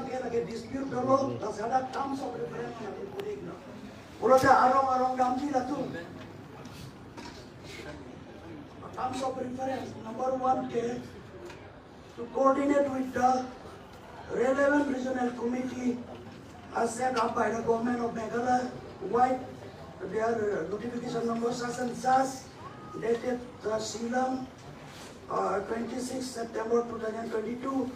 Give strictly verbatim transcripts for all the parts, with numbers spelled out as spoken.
Lake dispute dolo, laso adak terms of reference lake kurik lo. Pulote arong arong damji latum. Terms of reference, number one ke, to coordinate with the relevant regional committee as set up by the government of Meghalaya, why their notification number such and such, dated, uh, Shillong, uh, twenty-six September two thousand twenty-two,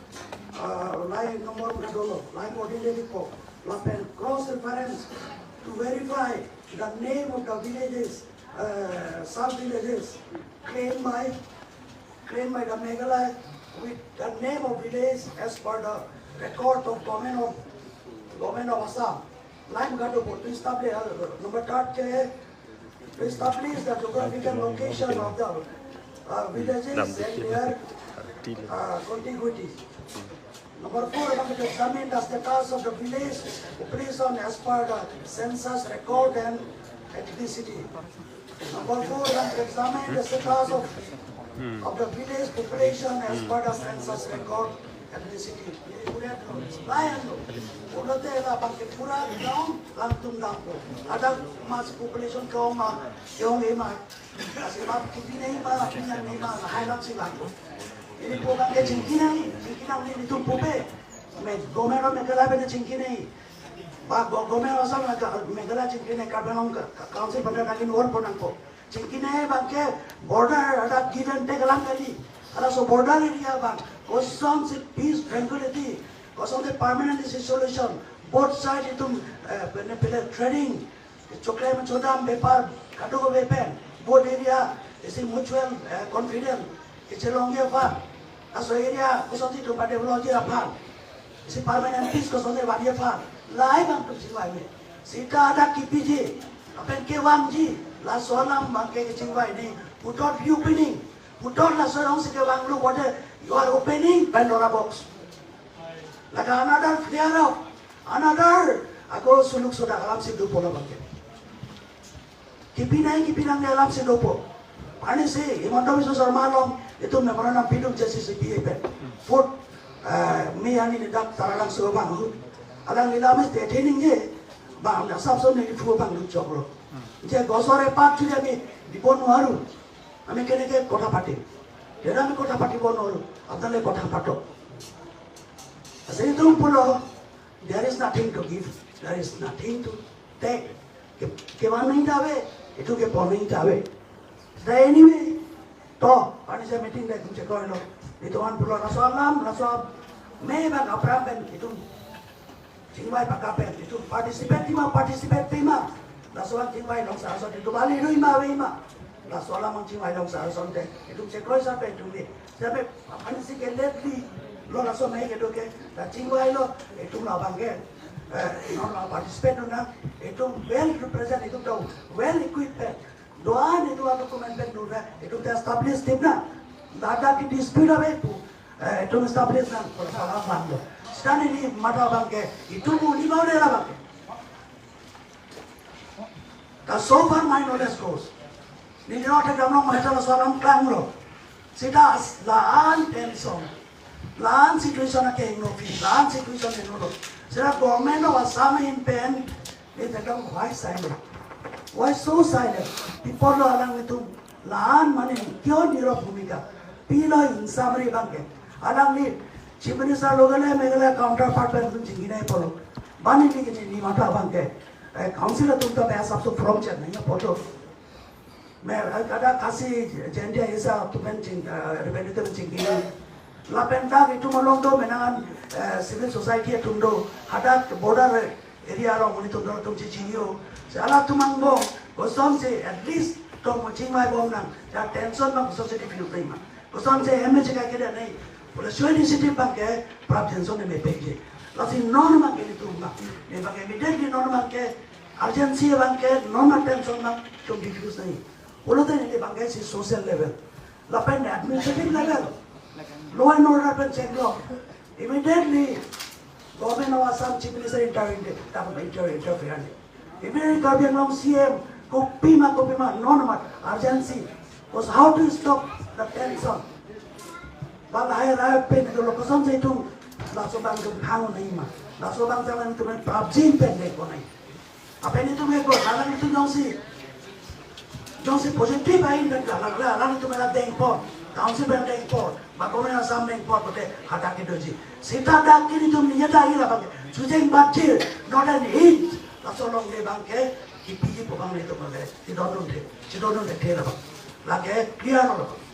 uh, line number kadolo, line ordinary po, lapen cross reference to verify the name of the villages, uh, sub villages claimed by, claimed by the Meghalaya with the name of village as per the record of government of, government of Assam. Line kado po, to establish, uh, number third ke, to establish the geographical location of the, uh, villages and their, uh, contiguities. Number four, to examine the status of the village population as per the census record and ethnicity. Number four, to examine the status of, of the village population as per the census record ethnicity. Ini pura layan lo. Pulote labang ke pura ground langtum dampo. Ada mass population ke-ong ma, ke-ong-e ma. Asi ma kipinei ma, pinanei ma, lahai alamsi langpo. Ini pu abang ke chingkinei, chingkinei ini tum pupe. Me, government of Meghalaya pen chingkinei. Ba go-, government of Assam, Meghalaya chingkinei, Karbi Anglong ka-, ka-, Council pen nangin or po nangpo. Chingkinei abang ke border ada give and take alam kali. Halaso border area abang kosonsi peace, tranquility, kosonsi permanent solution, both side itum, eh, pene pele trading, chokle menchodam bepar, kadokave pen, both area isi mutual, eh, confidence kechelongji aphan, laso area kosonsi itum padevelopji aphan, isi permanent peace kosonsi vangji aphan, lahai abang itum chingvai me. Seta adak kipiji, lapen kevangji, laso alam abang ke kechingvainei, puthot reopening, puthot laso alongsi kevanglo, what a, you are opening Pandora box. Lake another flare up, another ako suluk sodak alamsi dopo labang ke. Kipinei kipinangne alamsi dopo. Ani si Himanta Biswa Sarma along itum memorandum pidun J C C P A pen. Fourth, eh, May arni ni dak Taralangso abang hu. Alangli lam is detaining je, bang asap so ni phu abang lu choklo. Je gosore pat chuli ami dipo nangvaru. Ami keneke kotha patim. Jodi ami kotha patibo nangvaru, apnale kotha patok. Asi itum pulo, there is nothing to give, there is nothing to take. Ke, kevang nangji ta ave, itum kepon nangji ta ave. Seta anyway, to, pani sa meeting dak itum chekroilo. Itum an pulo laso alam, laso me abang aphrang pen itum chingvai paka pen, itum participate-ji ma, participate-pe ma. Laso an chingvai long sa ason itum ali rui ma ave ma. Laso alam an chingvai long sa asonte itum chekroi sa pen itum ni. Seta aphansi ke lately lo laso me kedo ke, ta chingvailo, itum labang ke, eh, non la participate nang, itum well represent, itum ta well equipped pen. Do-an itum a-document pen dun ra, itum ta establish tim nang. Ladak ke dispute ave pu, eh, itum establish nang, laso alam abang lo. Seta neli matha abang ke, itum uni bau de labang ke. Ta so far my knowledge goes. Neli rot ke damlong maheta laso alam klanglo. Seta la-an tension, la-an situation akehingno pi, la-an situation hingno lo. Seta government of Assam ahin pen, neli ta dong, why silent? Why so silent? Pi apot lo alanglitum la-an mane kyo nirok bhumika? Pilo in summary abang ke, alangli Chief Minister loge le Meghalaya counterpart pen itum chingkinei pulo. Mane neli kini neli matha abang ke, eh, council atum ta me asap so from Chennai ya poto. Me, eh, kada Khasi Jaintia isi atum pen ching, eh, representative chingkinei. Lapen dak itum along do menang an, eh, civil society atum do, hadak border area along monit atum do, atum chechini-o. Si halatum angbong kosonsi at least tong mo chingvai bom nang, ja tension abang kosonsi diffuse nangji ma, kosonsi M H K kedo nangji pu laso initiative abang ke Prabhu Jensen ne mepekji. Lasi non abang ke nelitum abang, ne abang ke immediately non abang ke urgency abang ke non tension abang itum diffuse nangji. Pulote neli abang ke si social level, lapen administrative level, law and order pen chenglo. Immediately, Government of Assam Chief Minister intervene, ta inter-, interfere. Immediately Karbi Anglong C M, kopima, kopima, non ma, urgency. Because how to stop the tension? Bang hai rai pen dolo, kosonsi itum Laso abang tum hang nai ma. Laso abang tum alanglitum prapjin pen dengpon nai. Lapen itum ke ko alanglitum jongsi, jongsi positive ahin pen ka, alang, alang, alanglitum alang dengpon, council pen dengpon, ba government Assam dengpon pute hadak kedoji. Seta dak ke itum niya dak ila abang ke. Chojeng Bajir, Northern Hills, laso along le abang ke, kipiji pu abang le itum le, chedondun the, chedondun the the la abang. Lake clear lo abang.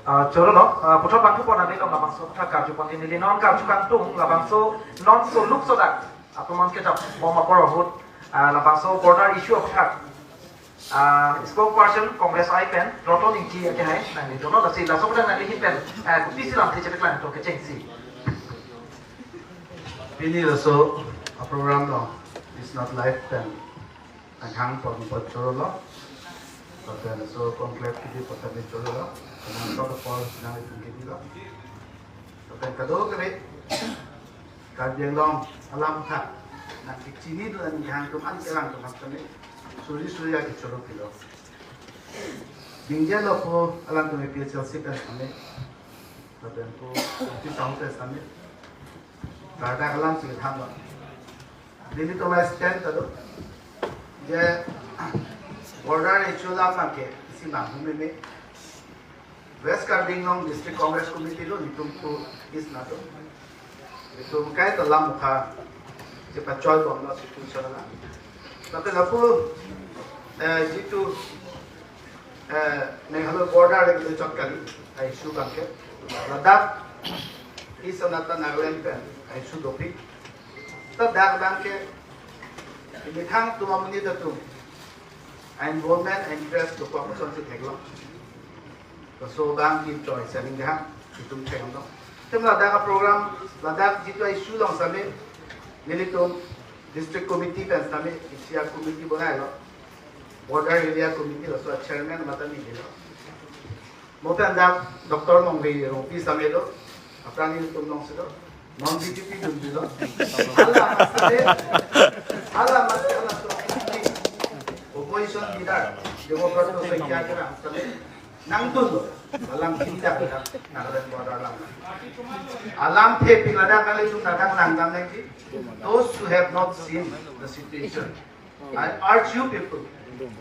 Ah, choro lo, ah, puthot bangthu pon ani lo labangso aphuthak karju pon neli non karju kangtung labangso non so look so dak. Atum an ke jap bom apor ahut, ah, labangso border issue aphuthak. Ah, spokesperson Congress I pen, Roton Ingti ake hai, nangli dono lasi, laso pen nangli hin pen, ah, kopisi lamthe chepeklang to kechengsi. Pini laso a program lo, is not live pen, ang hang pon pon choro lo, lapen laso conclave kidi pon kami choro lo, kanang to pon nang itum kidi lo. Lapen kadokave, Karbi Anglong alam tha, nangkechinidun an hang tum an kelang tum hap kami, suri suri ake choro pilo. Dingje lo pu alangtum A P H L C pen sami, lapen pu office sound pen sami, kardak alam si tham lo. Nelitum a stand ta do. Je border issue alam abang ke isi nang hum meme. West Karbi Anglong District Congress Committee lo, itum pu is na do. Itum kaita alam mukha chepachoi bom lo situation la. Tapi lapu, eh, jitu, eh, Meghalaya border le chot kali, a issue abang ke. Ladak, East Sonata Nagaland pen a issue dopik. Ta dak abang ke, imethang atum amonit atum a involvement, a interest dokok ason si theklong. Laso abang ke choice aning dehang, itum theklong. Tem ladak a program, ladak jitu a issue along sami, nelitum district committee pen sami, isi a committee bonai lo. Border area committee laso a chairman mata neli lo. Mo pen dak Doctor Mongri Rongpi sami do, aphrang nelitum along si do, non B J P dun dilo. Hala masi de, hala masi hala so opposition leader, Democrat to sengkya ke rang sami, nangdun lo, alam tidak ada, Nagaland border alam. Alamthe pi ladak kali tum ladak nangdam lagi. Those who have not seen the situation, I urge you people,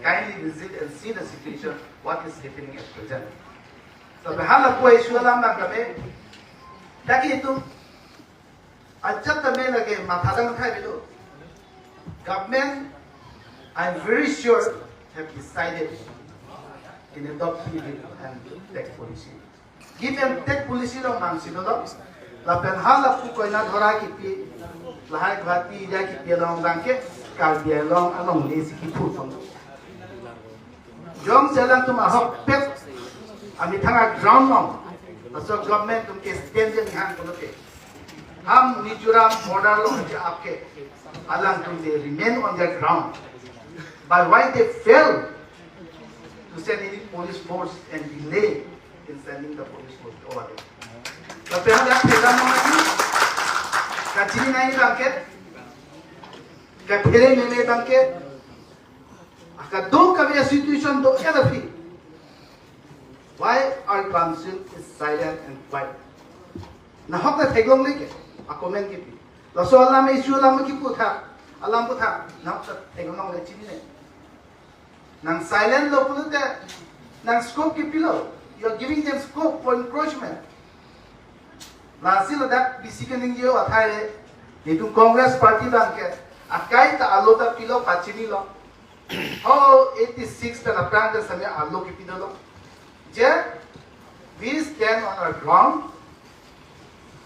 kindly visit and see the situation, what is happening at present. So, hala pu a issue alam abang kami, taki itum, ajat tame lake matha dam thai bilo. Government, I'm very sure, have decided in adopting give and take policy. Give and take policy along nang si dolo. Lapen hala pu koina dhora kipi, lahai Guwahati area kipi along abang ke, Karbi Anglong along le si kipu tong. Jongsi alangtum ahokpet, amethang a ground along, laso government atum ke stand je nihang kono ke. Ham Mizoram border along je apke, alangtum they remain on their ground. But why they fail to send any police force and delay in sending the police force over there? Lapen hala phela mo nai, kachini nai abang ke, kaphere meme abang ke, akadokave a situation do eda phi. Why our council is silent and quiet? Nahok na theklongle ke, a comment kipi. Laso alam issue alam kipu tha, alam pu tha, nahok na theklongle chinine. Nang silent lo pulote, nang scope kipilo. You are giving them scope for encroachment. Lasi ladak bisi keningje athai, itum Congress Party abang ke, akai ta alo ta pilo pachini lo. Ho eighty six pen aphrang ta sami alo kipi dolo. Je, we stand on our ground.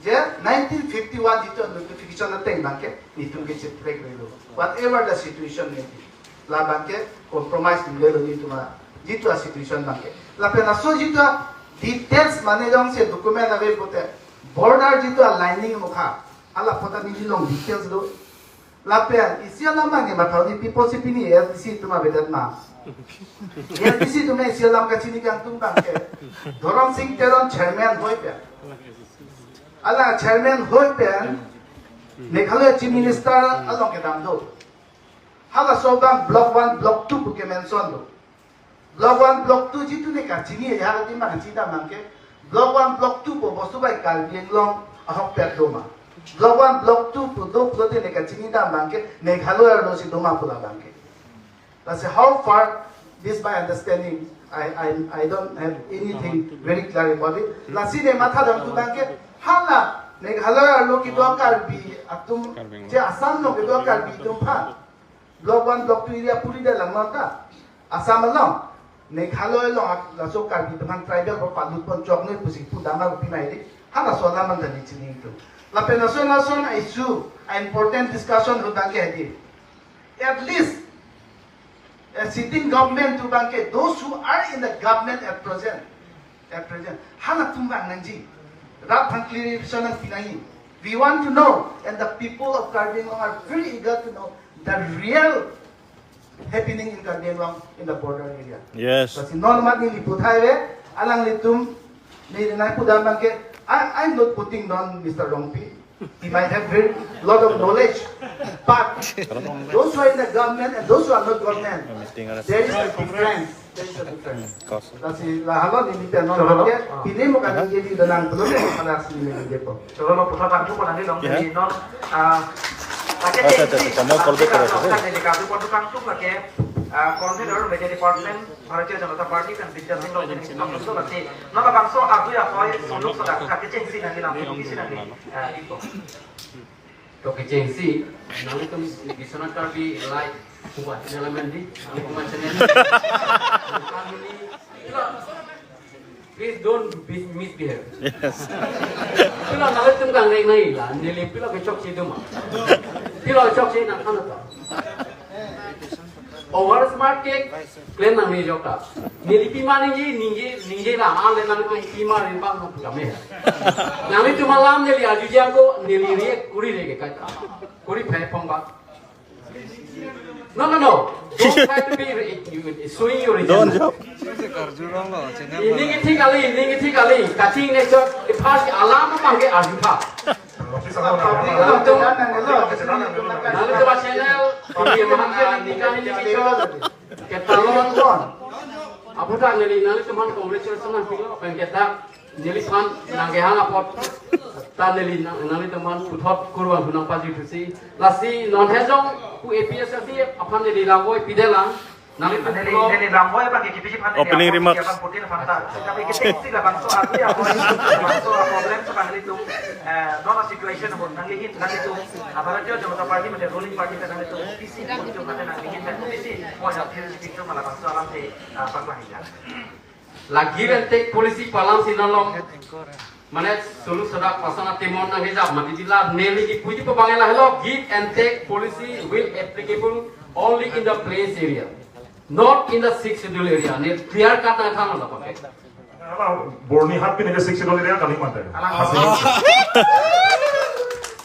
Je nineteen fifty-one jitu notification ateng abang ke, itum ke cheprek relo. Whatever the situation may be, labang ke compromise tum lelo itum a, jitu a situation abang ke. Lapen laso jitu a details mane jongsi document ave pote, border jitu a lining mukha, hala pu ta neli along details do. Lapen isi alam abang ke matha-o, ne pi apotsi pini A S D C atum avedet ma. A S D C atum isi alam kachini kangtung abang ke, Dharam Sing Teron chairman hoi pen. Hala chairman hoi pen, Meghalaya Chief Minister along kedam do. Halaso abang Block one, Block two pu ke-mention do. Block one, Block two jitu ne kachini ya, halatum abang kachidam abang ke. Block one, Block two pu bostu bai Karbi Anglong ahokpet do ma? Block one, Block two pu do pulote ne kachini dam abang ke Meghalaya arlo si do ma pu labang ke. That's how far this my understanding. I, I, I don't have anything very clear about it. Lasi ne mathadamthu abang ke, hala Meghalaya arlo kedo Karbi atum, Karbi Anglong. Je Assam along kedo Karbi atum aphan Block one, Block two area puri da lang non ta. Assam along, Meghalaya along ak-, laso Karbi atum aphan tribal pu palut pon choknoi pusi pudam arupi mai di. Halaso alam anta ne chini tu. Lapen laso laso na issue, a important discussion ahut abang ke hedi. At least, a sitting government atum abang ke, those who are in the government at present, at present, halatum abang nangji. Rat aphan clarification nangpi nangji. We want to know, and the people of Karbi Anglong are very eager to know the real happening in Karbi Anglong in the border area. Yes. Lasi non mat neli puthai ve, alanglitum, neli nangpudam abang ke, I, I'm not putting down Mister Rongpi. He might have very lot of knowledge, but those who are in the government and those who are not government, there is a difference. There is a difference. Lasi lahelo neli pen non Cholo, ke, ah. Pini mo kaningje di danang belum mo pada sini neli depo. Cholo, lo putar tangtu ko nangli long Yeah. Neli non, ah, lake Acha, acha, acha, kamu call back karo, neli kadu ko tangtu lake, ah, convener media department, Bharatiya Janata Party kan Bidya Singh long neli tangtu lake. Non labangso aku ya koi suluk sodak kake chengsi nangli lam, kisi nangli, ah, info. To kechengsi, nanglitum Biswanath Karbi like, kuat, nelamen di, nangli pemain channel. Please don't be, misbehave. Yes. Pilo nanglitum kang reng nai la, neli pilo kechokche duma. Pilo chokche nang ano to. Over smart cake, claim nangli jokta. Neli pima ningje, ningje, ningje la, ale nanglitum pima rimbang nang kame. Nanglitum alam neli arjuji ako, neli react kuri lagi kaita. Kuri phe pong ba. No, no, no. Don't try to be re-, you, showing your Don't resentment. Joke. Ini ngi thik kali, ini ngi thik kali. Kaching ne jok, the first alam abang ke arju tha. Nanglitum, nanglitum channel, ini mahan ke ini kahini kejok. Ketalon. Aphuthak neli nanglitum aphan congratulations nangpilo, pen kedak neliphan nangkehang apot. Ta neli nang, nanglitum aphan puthot kurvangthu nangpajuthusi. Lasi non hejong pu A P H L C aphan neli lamvoi pidelang. Nanglitum Neli, pulo. Neli lamvoi abang ke kipisi aphan neli Opening apot remarks. Abang putin aphan ta. Tapi kechengsi labangso aku ya, labangso problem sa nanglitum, eh, non situation ahut nanglihin, nanglitum, ah, Bharatiya Janata Party mate ruling party ta nanglitum P C, nanglihin, nanglihin, P C, mo ya, P C picture ma labangso alam si, ah, pangkahingja. La give and take policy pu alam si non long. Mane sulu sodak pasan atimon nang hijab mati jila neli kipuji pu abang lahelo give and take policy will applicable only in the plains area, not in the sixth schedule area. Ne clear cut nangthan lo pakai. Ala Borni hat pini ke sixth schedule area kali mate. Ala Hasi.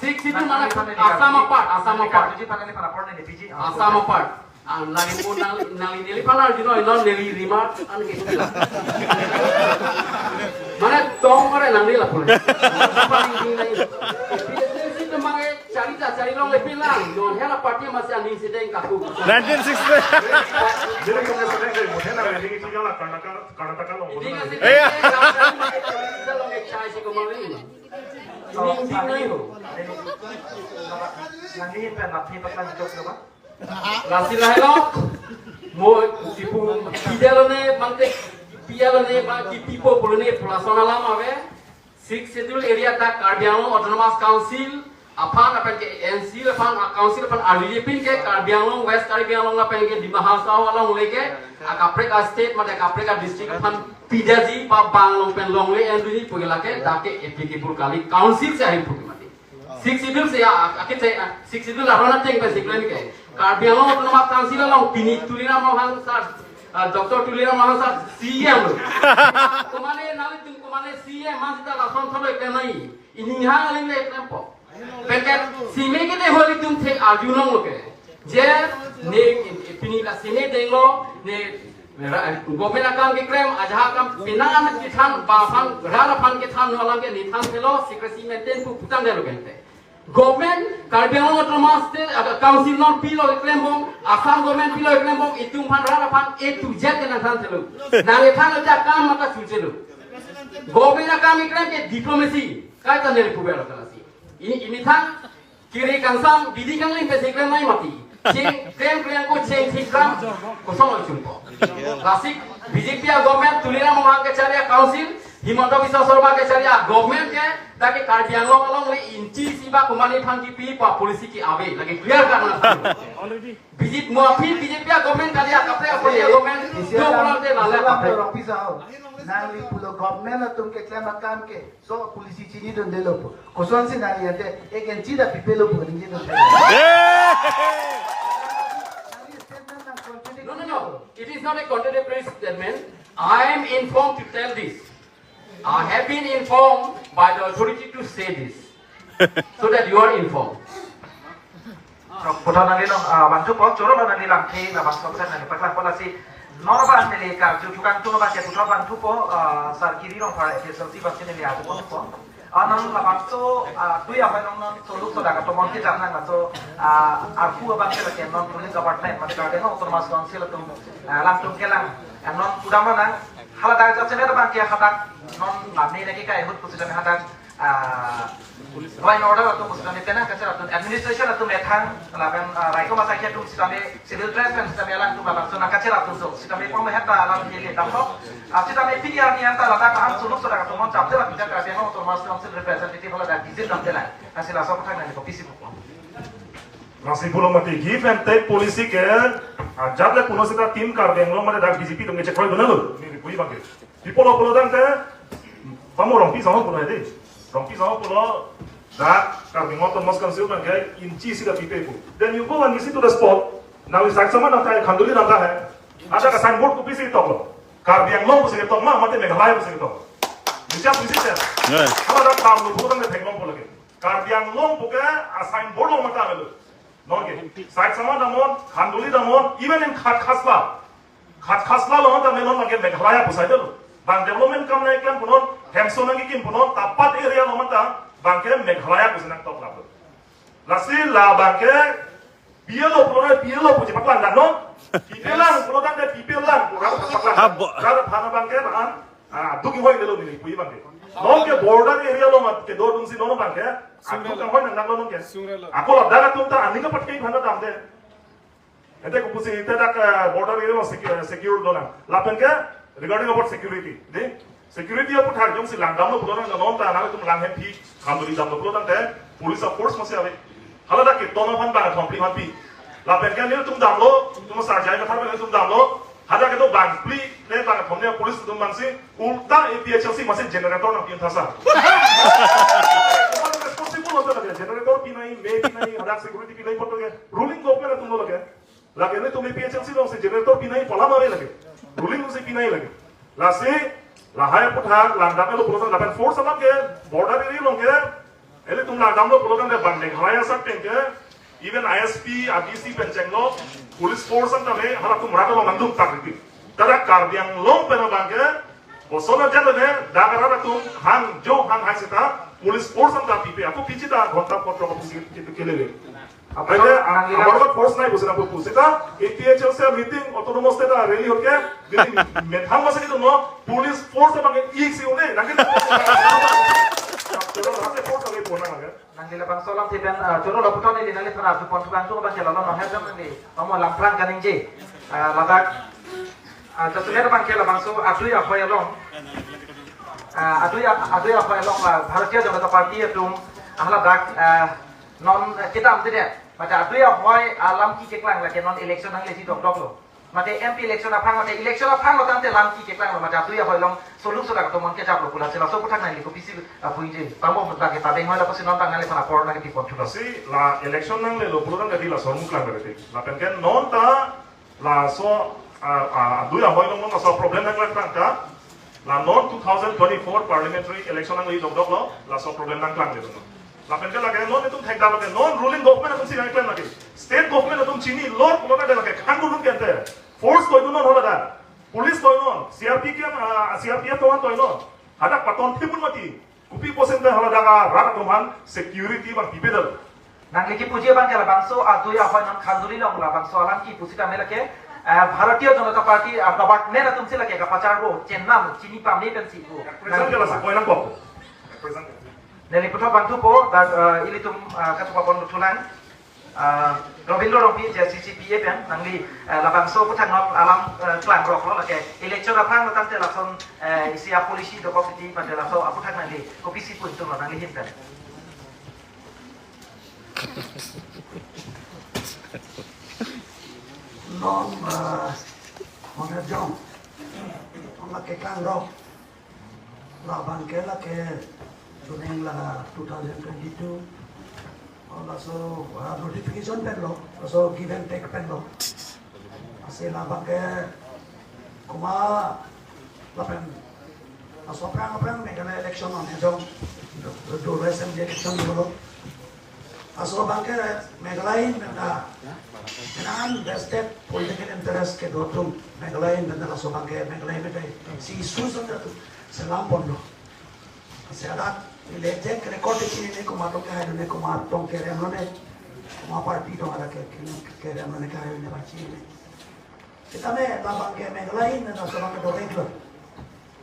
Sixth schedule mane Assam apart, Assam apart. Assam apart. Ah, nangli mo nang, nangli neli panel jino, ino neli remark an ke. Mane tong mare nangli la pule. Paling ding nai. P S C temange chari ta chari longle pilang. Non hela party masih aning sideng kaku. Nineteen sixty. Jadi kami sedang dari Mudhena, ini kita lah Karnataka, Karnataka lo. Ini ngasih Iya. Deng, ngasih deng, ngasih deng, ngasih deng, ngasih deng, ngasih deng, ngasih deng, ngasih deng. Ning ding nai ho. Nangli pen laphi patang jok lo ba? Lasi lahelo. Mo kipu pidalo ne mante pidalo ne ba kipipo pulo ne pulason alam ave. Sixth Schedule area ta Karbi Anglong Autonomous Council aphan lapen ke N C aphan, a council aphan arjupin ke Karbi Anglong, West Karbi Anglong lapen ke Dima Hasao along leke akaprek a state mate akaprek a district aphan pidaji ba bang long pen longle enduji pu ke lake dak ke applicable kali council si ahin pu ke mati. Sixth Schedule si ya, akit si, ah, Sixth Schedule arona teng pen si klen ke. Karbi Anglong Autonomous Council along pini Tuliram Ronghang sir, ah, Doctor Tuliram Ronghang sir C E M lo. Kumane nangtum kumane C E M man sita lason tholo ikle nai. Ining hang aling le ikle po. Peket sime ke de holi tum the arjulong lo ke. Je ne pini la sime denglo ne ra-, government akam keklem, ajahak akam pinangan kethan, ba aphan, rat aphan kethan, no alam ke nethan thelo, secrecy maintain pu putang delo gente. Government, Karbi Anglong Autonomous State, ah, Council non pilo keklembom, Assam government pilo keklembom, itum aphan rat aphan A to Z ke nangthan thelo. Nangthan lo ja kam maka chuchelo. Government akam keklem ke diplomacy, kaita neli puber lo kalasi. Ini, ini thang, kiri kangsam, didi kangling pesi klem nai mati. Cheng, klem klem ko cheng thik kam, kosong lo chungko. Lasi, B J P a government, Tuliram Ronghang kechari a council, Himanta Biswa Sarma kechari a government ke, dak ke Karbi Anglong along le inchi isi ba kumani aphan kipi pa policy ke-ave, lagi clear kan na. Already. B J P mo aphi B J P a government kali a kaprek aphi a government, isi do alam, pulang de isi lala alam kaprek. Rongpi saho. Nangli pulo government atum keklem akam ke, so policy chinidundelo pu. Kosonsi nangli ante, ek inchi ta pipelo pu ningjedun. Hey! Nangli statement nang contradict. No, no, no. It is not a contradictory statement. I am informed to tell this. I have been informed by the authority to say this, so that you are informed. Puthot nangli long, ah, bangthupo, choro lo nangli lamthe, labangso pen nangli paklang po lasi. Non abang neli karju thukang tung abang ke puthot bangthupo, ah, Sar Giri Rongphar A P H L C abang si neli arju po. Ah, non labangso, ah, tui ahoi along non soluk sodak atomon kejam nang laso, ah, arpu abang ke lake non ruling government, mate Karbi Anglong Autonomous Council atum, ah, lamtum kelang, ah, non pudam nang, haladak jat semet abang ke hadak, non lamne naki kai hut pusi kami hadak, ah, law and order atum sitame penang kacharap atum, administration atum methang, lapen, ah, Raikom Asaikhi atum sitame, civil dress pen sitame alangtum labangso nangkacharap atum so, sitame pong mehet ta alam ke le damlo. Ah, sitame pini arni anta ladak ang soluk sodak atomon chapte la pita Karbi Anglong Autonomous Council representative haladak visit damte la. Lasi laso aputhak nangli kopisi pupo. Lasi pulo mati give and take policy ke, ah, jat le puno sita team Karbi Anglong mate dak B J P atum ke chekroi dona lo. Neli puji abang ke. Pi pulo pulo tangte, pamo Rongpi saho pulo hedi. Rongpi saho pulo, dak Karbi Anglong Autonomous Council abang ke inchi isi ta pipe pu. Then you go and visit to the spot. Nangli sak sama nangta Khanduli nangta hai. Ada ka signboard kopisi toklo. Karbi Anglong pusi ketok ma, mate Meghalaya pusi ketok. You just visit there. Yeah. Haladak damlo pulo tangte theklong pulo ke. Karbi Anglong puke a signboard along mate avelo. Non ke. Sak sama damnon, Khanduli damnon, even in Khatkhasla. Khatkhasla along ta non abang ke Meghalaya pusai dolo. Bang development kam nangkeklem punon, hemso nangkekim punon, tapat area along ta abang ke Meghalaya pusi nangtok lap. Lasi la abang ke P L O pulo, P L O pusi paklang damnon. Pipelang pulo tangte pipelang, pulo paklang. Abo. Rat aphan abang ke, ah, ah, duk hoi delo neli puji abang ke. Non ke border area along kedo atum si non abang ke, ah, duk hoi nang nang lo non ke. Ako ladak atum ta aning kapathek aphan damde. Ante kopusi ante dak, eh, border area along secu-, eh, secure do nang. Lapen ke regarding about security, de. Security aputhak jongsi lang damlo pulo nang non ta nangtum lang hemphi Khanduli damlo pulo tangte police force masi ave. Haladak ke tono phan bang thom phli phan pi. Lapen ke nelitum damlo, tum sarjai kathar nelitum damlo. Hadak kedo bang phli ne bang thom ne police atum bangsi ulta A P H L C masi generator nangpi un thasa. Komat responsible hote lake generator pinai, me pinai, hadak security pinai poto ke. Ruling government atum lo lake. Lake nelitum A P H L C alongsi generator pinai pu alam ave lake. Ruling alongsi pinai lake. Lasi, lahai aputhak, lang damlo pulo tang lapen force alam ke, border area along ke, ilitum lang damlo pulo tangte bang Meghalaya side pen ke, even I S P, A D C pen chenglo, police force an tame, halatum rat along nangdum tak riti. Tada Karbi Anglong pen abang ke, koson ajan le, dak rat atum, hang jo, hang hai seta, police force an ta pipe, ako pichi ta, ghonta potro ko pusi, kitu kelele. Apa aja, nangli lang- abar force nai pusi nangpu pusita, A P H L C meeting, autonomous state rally hoke, jadi methang masa gitu no, police force abang ke ik si une, nangke force abang ke pona lagi. Nangli labangso alam tipen, ah, choro lo puthot neli nangli thana supon tukang tung abang ke lalo nang hajam nangli, amo Lamprang kaningje, ah, ladak, ah, jasumet abang ke labangso adui ahoi along, ah, adui ah, adui ahoi along, ah, Bharatiya Janata Party atum, ah, ladak, ah, non, eh, kedam tidak. Mate adui ahoi alam ke keklang lake non election nanglesi dokdok lo. Mate M P election aphan, mate election aphan lo tangte lam ke keklang lo. Mate adui ahoi along soluk sodak atomon kejaplo pu lasi laso aputhak nangli kopisi, ah, puji. Pamo mutla ke tabeng hoi lapusi non tang nangli aphan apor nangkepipon thulo. Lasi la election nanglelo pulo tangte di laso muklang berarti. Lapen ke non ta laso, ah, ah, adui ahoi along non laso problem nanglang tangka. La non two thousand twenty-four parliamentary election nangli dokdok lo, laso problem nangklang de. Lapen ke lake non itum thekdam lake non ruling government atum si nangklang lake. State government atum chinilo pulo tangte lake khang dun kente. Force toidun non haladak. Police toidun non. C R P F, ah, C R P F toidun non. Hadak paton thipun mati. Kopi percent pen hala dak arat atum aphan security abang pipedet? Nangli kipuji abang ke labangso adui ahoi non khanduli along labangso alam kipu sitame lake, eh, Bharatiya Janata Party, ah, government atum si lake kapacharbo, chenam, chini pame pensi pu. Present ke la sa koi nangkok. Present ke. Neli puthot abang thupo, dak, eh, ilitum, eh, kachupapon luthulang. Ah, Robindro Rongpi, J C C P A pen, nangli, eh, labangso aphuthak non alam, eh, klangroklo lake. Election aphrang lo tangte lason, eh, isi a-policy dokok titi pen laso aphuthak nangli kopisi pu ingtunglo nangli ahin pen. Non, eh, Honorable John, non lake klangrok. Labang ke lake duning la two thousand twenty-two. Oh, laso, ah, notification pen lo, laso give and take pen lo. Lasi labang ke komat lapen laso aphrang aphrang Meghalaya election on hejong. Do, do assembly election dolo. Laso abang ke Meghalaya ahin pen ta, non vested political interest kedo atum Meghalaya ahin pen ta laso abang ke Meghalaya ahin pen ta isi issue ason ta atum selam ponlo. Lasi hadak neli exact record chinine, komat tong kehai lone, komat tong kerem lone, komat party tong hadak ke, ke, kerem lone, kehai lone abang chinine. Sitame labang ke Meghalaya ahin pen ta laso abang ke doveklo.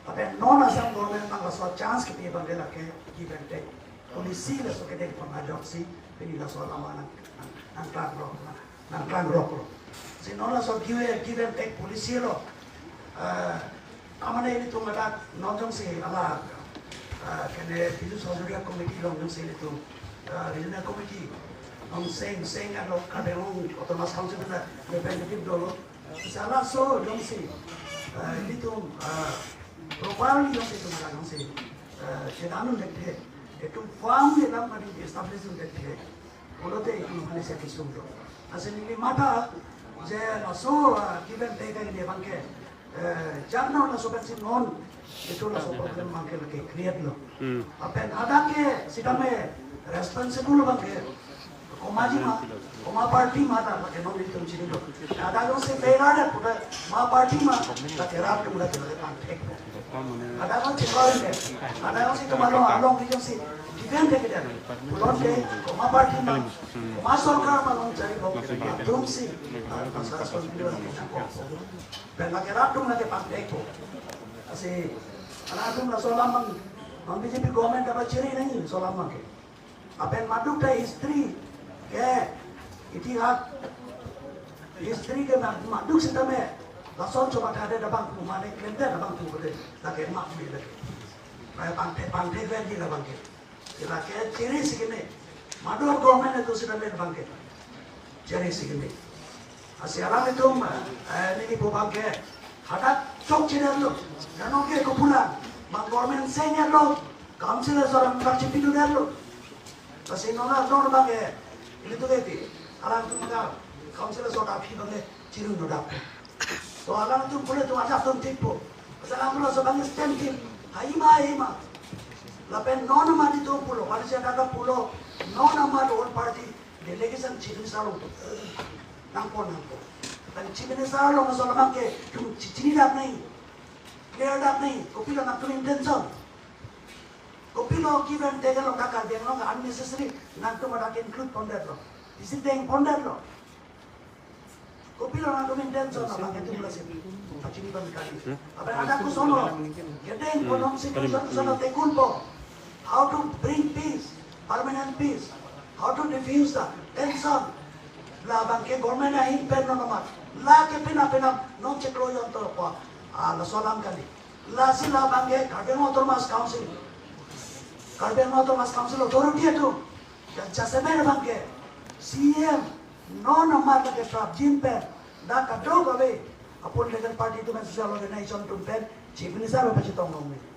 Lapen non Assam government abang laso chance kepi abang ke lake give and take policy laso kedeng pon ajoksi pini laso alam nang, nang, nangklangrok, nang, nangklangroklo. Si non laso give, give and take policy lo, eh, amane ilitum ladak non jongsi hala, eh, kene Biju Sanghoraya Committee along jongsi ilitum, eh, Regional Committee along seng, seng along Karbi Anglong Autonomous Council pen representative dolo. Lasi laso jongsi, eh, ilitum, eh, properly jongsi itum hala jongsi, eh, chedan un-edet the, itum firmly alam kali establish un-edet the pulote itum aphan isi akesung do. Lasi neli matha je laso, eh, give and take abang ke, eh, jangno laso pensi non itum laso problem abang ke lake create lo. Hmm. Lapen hadak ke sitame responsible abang ke komatji ma, komat party ma ta lake non itum chinilo. Hadak jongsi failure det pute komat party ma, lake rat atum lake lake pangthek. Hadak jongsi failure det, hadak jongsi komat along, along jongsi defend det kedet pulote komat party ma, komat sorkar ma along chari bok atum si, ah, laso responsibility lake nangkok. Pen lake rat atum lake pangthekpo. Lasi rat atum laso alam abang, non B J P government ta pachiri nangji laso alam abang ke. Lapen maduk ta history ke, itihas, history ke ma-, maduk sitame lason choba thade abang pu mane klemde abang pu kode lake mak me lake. Lake pangthek, pangthek lagi abang ke. Lake chiri si keme. Maduk government atum sitame abang ke chiri si keme. Lasi alanglitum, eh, neli pu abang ke hadak chokchedetlo. Kano ke kopulang, bang government seng-etlo, council aso alam bang chipidunetlo. Lasi non la non abang ke, ilitum ke pi, alangtum ka council aso ta aphi abang ke chirun no dap. To alangtum pulo to ajak atum thikpo. Lasi alangtum laso abang stand thik. Haima, haima. Lapen non amat itum pulo, Malaysia daga pulo, non amat all party delegation Chief Minister along nangpo, nangpo. Lapen Chief Minister along laso alam abang ke itum chi-, chini dap nangji, clear dap nangji, kopilo nangtum intention. Kopilo give and take along ka Karbi Anglong unnecessary nangtum hadak include pondetlo. Isi deng pondetlo. Kopilo nangtum intention abang ke itum lasi pachini abang kali. Apa ada kusono? Kedeng konom si kusono, kusono tekun po. How to bring peace, permanent peace? How to diffuse the tension? Labang ke government ahin pen non amat. Lake pina pina non chiklo yonto po. Ah, laso alam kali. Lasi labang ke Karbi Anglong Autonomous Council, Karbi Anglong Autonomous Council authority atum, ya, jasemet abang ke C E M non amat lake prapjin pen, dak kadokave a-political party atum, social organization atum pen Chief Minister lo pachetong longle.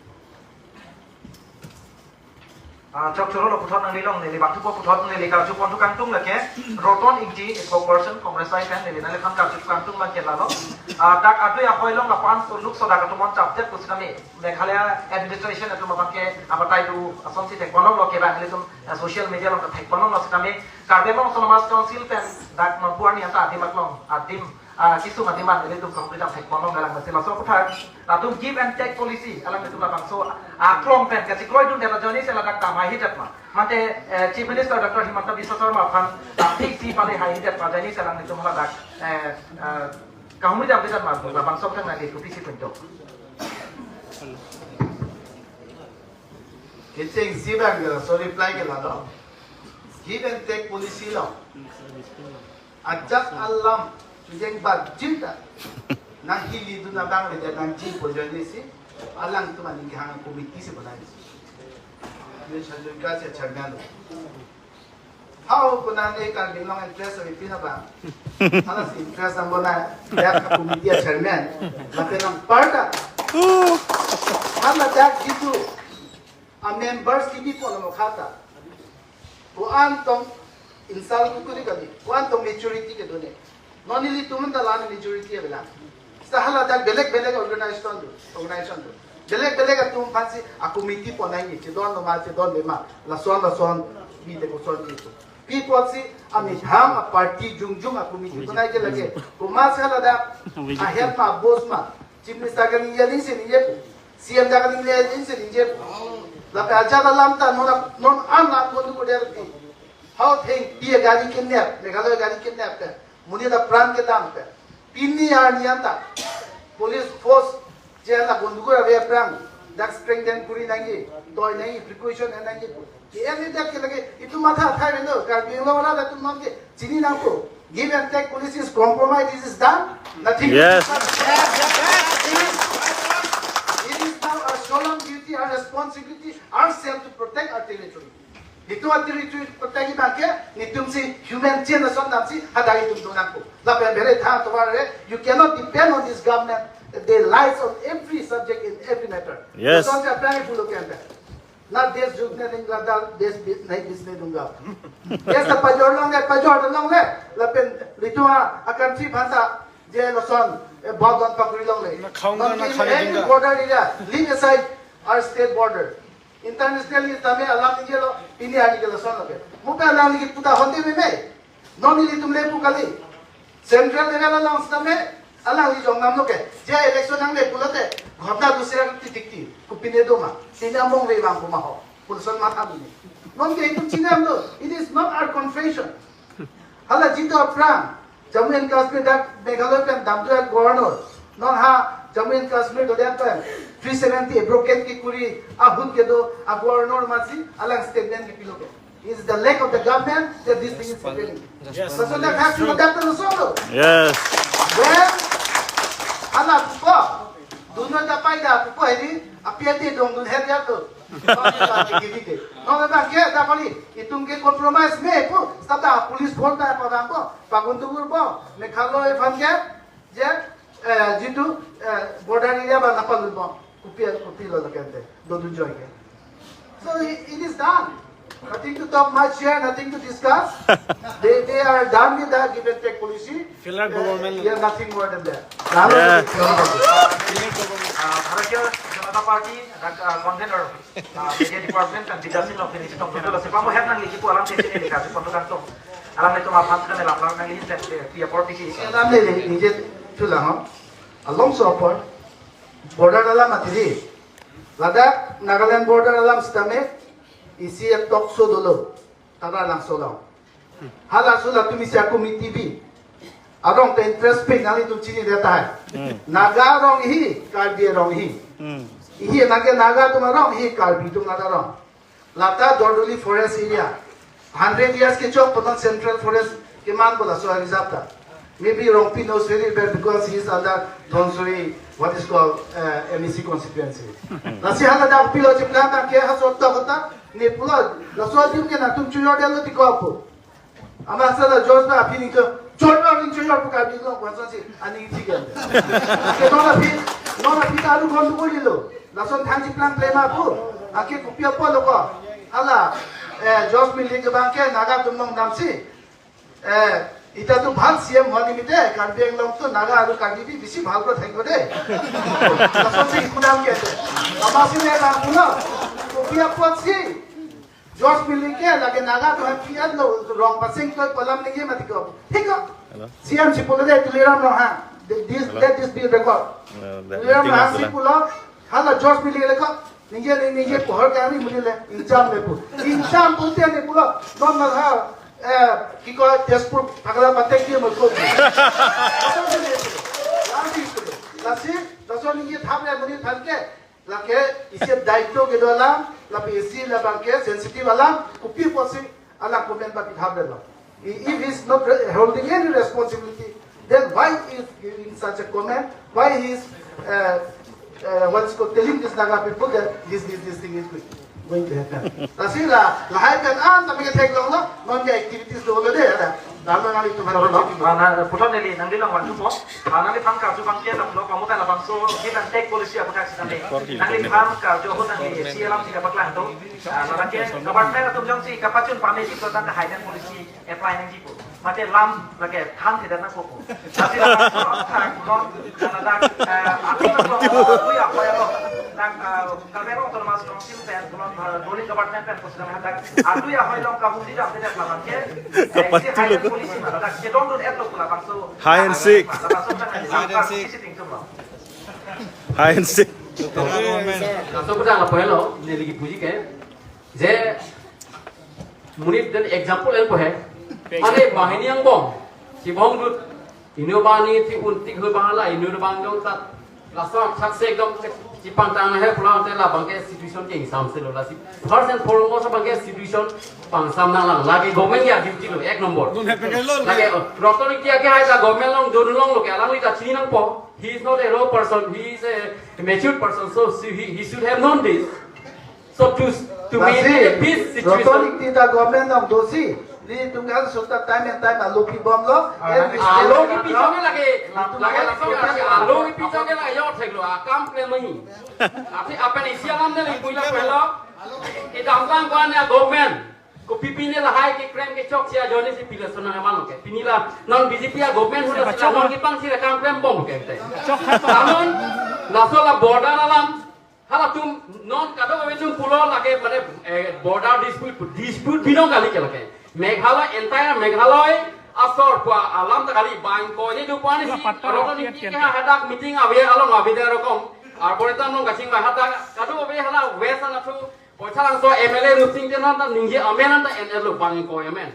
Ah, chokchoro lo puthot nangli along neli bangthu po puthot neli karju pon thu kangtung lake Roton Ingti, spokesperson Congress side pen neli nangliphan karju kangtung abang ke lalo. Ah, dak adui ahoi along lapu-an so luk so dak atum on chapjat pusitame Meghalaya administration atum abang ke abatai do asonsi thekponlonglo ke bang ilitum, ah, social media along thekponlonglo sitame Karbi Anglong Autonomous Council pen dak non pu arni anta adim aklong adim Ah, kisung atiman ilitum kongkri dam thek ponlong alang masi laso aputhak latum give and take policy alanglitum labangso aklong pen kachekroidundet ajoine si ladak damhai hidat ma. Mate, eh, Chief Minister Doctor Himanta Biswa Sarma aphan, ah, thik si pale hai hidat ma ajoine si alanglitum ladak, eh, eh, kahumri dam hidat ma, labangso aputhak nangli kopisi pinto. Kecheng si bang ke laso reply ke lalo. Give and take policy lo. Ajat alam chujeng bat jita. Nang hili dun abang le nangji pu ajoine si alangtum aning kehang committee si bonai. Ye sajun ka se chairman lo. How kuna ne Karbi Anglong interest ave pina ba? Hala si interest ang bonai. Ya committee chairman. Lapen nang parta. Hala dak gitu. A members kipi pon mo khata. Ko-an tong insult kukuri kali. Ko-an tong maturity kedo ne. Non ilitum ta la maturity avela. Seta hala dak belek belek organization do, organization do. Belek belek atum aphansi a committee pon nangji, chedon lo ma, chedonde ma. Lason lason bide koson itu. Pi apotsi amethang a party jongjong a committee pon nangji lake. Komatsi hala dak ahem ma boss ma. Chief Minister kaningje ningsi ningje pu. C M ta kaningje ningsi ningje pu. Lapen ajat alam ta non, non an la pon tu koder pi. How thing pi a gari kidnap, Meghalaya gari kidnap pen. Monit apran kedam pen. Pini arni anta police force je la gondogol ave aphrang dak strengthen kuri nangji, toi nangji, precaution nangji. Ke-en dak ke lake itum matha thai vendo, Karbi Anglong arat atum non ke chini nangpo. Give and take policy is compromise, this is done. Nothing. Yes. It is, it is now our solemn duty, our responsibility, ourselves to protect our territory. Itum a territory protect abang ke, netum si human chain ason damsi hadak itum do nangpo. Lapen bere tha tovar re, you cannot depend on this government. They lies on every subject in every matter. Yes. Lason si aphrang pulo ke anta. Na desh jhukne dunga, na desh bi-, nahi bijne dunga. Desh ta pajor longle, pajor longle. Lapen itum a country aphan ta je lason, eh, bondon pakri longle. Na khaunga, na khane dunga. Border area, leave aside our state border. Internationally tame alam ningjelo, pini arni ke lason lo ke. Mo pe alam ningje puta honte meme. Non ilitum le pu kali. Central level along sitame alangli jong nam lo ke. Je election nangle pulote ghotna dusra titik ti. Kopine do ma. Tini among le bang kuma ho. Pulson matha mini. Non ke itum chinam do. It is not our confession. Hala jitu aphrang Jammu and Kashmir dak Meghalaya pen damdu a governor. Non ha Jammu and Kashmir do dan pen three seventy abrogate kekuri ahut kedo a governor amatsi alang statement kepilo ke. It's the lack of the government that this thing is happening. Yes. Lason dak hak sudah dak terus solo. Yes. Then, hala pupo. Dunia dapai da pupo ini, api ati dong dun her jatuh. Nong abang ke da kali, itum ke compromise me pu, seta police force ta padang po, pagun tugur po, Meghalaya aphan ke, je, eh, jitu, eh, border area ba napa lun po, kopi, kopilo lake ante, do dun joi ke. So it, it is done. Nothing to talk much here, nothing to discuss. They, they are done with the give and take policy. Failure government. Uh, yeah, nothing more than that. Yeah. Uh, Bharatiya Janata Party, uh, convener, uh, media department and leadership of the Nishitong Jodol, si pamu het nangli kipu alam sesi ni kasi pontu kangtung. Alanglitum aphan kan alam lang nangli sen, eh, pia por tiki. Alam le le, nije tulang ho. Along so apor. Border alam atiri. Ladak Nagaland border alam sitame isi a talk show dolo. Taralangso along. Halaso latum isi a committee bi. Arong ta interest pin nanglitum chini deta hai. Hmm. Naga arong ihi, Karbi arong ihi. Hmm. Ihi Naga, Naga atum arong, ihi Karbi atum Naga arong. Lata Dordoli forest area. Hundred years kechok pu non central forest keman pu laso a reserve ta. Maybe Rongpi knows very well because he is under Dhansiri, what is called, uh, M A C constituency. Lasi hala dak pilo chipla ta ke ha sot ta kota, ne pulo, laso adim ke nangtum chojordetlo ti ko pu. Amatsi la George ba aphi ningcho, George ba ningcho yor pu Karbi Anglong kwanson si, aning thik ya. Ke non aphi, non aphi ta aru kon ko lilo. Lason thang chiplang klem apu. Anke kopi apotlo ko. Hala, eh, George Miller ke abang ke Naga atum along damsi. Eh, ita tu bhal C M honi mite, Karbi Anglong tu Naga aru Karbi bi bisi bhal ko thang ko de. Lason si kudam ke. Amatsi ne lang pulo. Kopi apotsi. Josh Miling ke lake Naga atum P N lo, rong pasing toi pu alam ningje mati ko. Thik ko? Hello? C M si pulo de Tuliram Ronghang. This, Hello? Let this be record. Uh, the Tuliram meeting Ronghang is si pulo. Hala Josh Miling le ko. Ningje, ningje pohor kami muli le. Incham le pu. Incham pu te ne pulo. Non na ha. Eh, ki ko Tezpur pagla patek dia mo ko. Lasi, laso ningje thap le muli than ke. Lake isi daito kedo alam, lapen isi labang ke sensitive alam, kopi pusi alam comment ba pithap delo. If he's not re- holding any responsibility, then why is giving such a comment? Why he's, uh, uh, what's called, telling this Naga people that this, this, this thing is going, going to happen? Lasi la, lahai kan an, tapi ke theklonglo, non ke activities dolo de, ada. Dam nang itu mana lo, mana putar neli, nangli long waktu po. Ah, nangliphan karju abang ke, lo, lo, kamu kan labangso give and take policy aputhak si tadi. Nangliphan karju ahut nangli isi alam si kapaklang do. Ah, ladak ke government atum jongsi kapachun pame si, ladak ke hidden policy apply nangji pu. Mate lam lake than tidak nangpo pu. Tapi labangso aputhak, lo, ladak, eh, atum lo, lo, ya, lo, lo. Nang, eh, Karbi Anglong Autonomous Council pen, pulo, eh, Dolin Government pen, pusi nang hadak. Adu ya hoi long kahum di dam tidak labang ke. Eh, Kapat isi tulo hidden ko. Policy ma, ladak kedong dun et lo pu labangso. Hide and seek. Labangso tang Hide and seek. Isi ting tum lo. Hide and seek. Laso pedang lapu helo, neli kipuji ke. Je, monit den example en po he. Mane banghini angbong. Si bong dut. Inut abang ni ti un tik hu bang la, inut abang jong tat. Laso thak se ekdom chepangtang he pulang te labang ke situation ke ingsamse lo lasi. First and foremost abang ke situation pangsam nanglang. Lake government ya duty lo, ek nombor. Lake, uh, Ratan Ingti ke hai ta government along, don along lo ke alangli ta chini nangpo. He is not a raw person, he is a mature person, so he, he should have known this. So to, to maintain a peace situation. Ratan Ingti ta government along dosi. Nelitum kan suta time and time alo pibomlo. Ah, and we alo still kipi chonge lage, lage la chonge lage, alo kipi chonge lage, yo theklo, akam klem ahi. Api apen isi alam ne lipui lapu helo. Idam tang kwan ya government. Kopi pine lahai keklem kechok si ajoine si pila sonang aman lo ke. Pini la non B J P a government hu la si la non kepang si la kam klem bom ke te. Namun laso la border alam. Halatum non kadokave atum pulo lake mane, eh, border dispute, dispute binong kali ke lake. Meghalaya, entire Meghalaya asor pu alam ta kali bang ko ne dupa ni si. Ratan Ingti ke hadak meeting ave along ave de rokom. Arboretum along kachingvai hadak kadokave hala West anatthu Poisa Langso M L A Rupsing Teron ta ningje amen anta N L lo bang ko amen.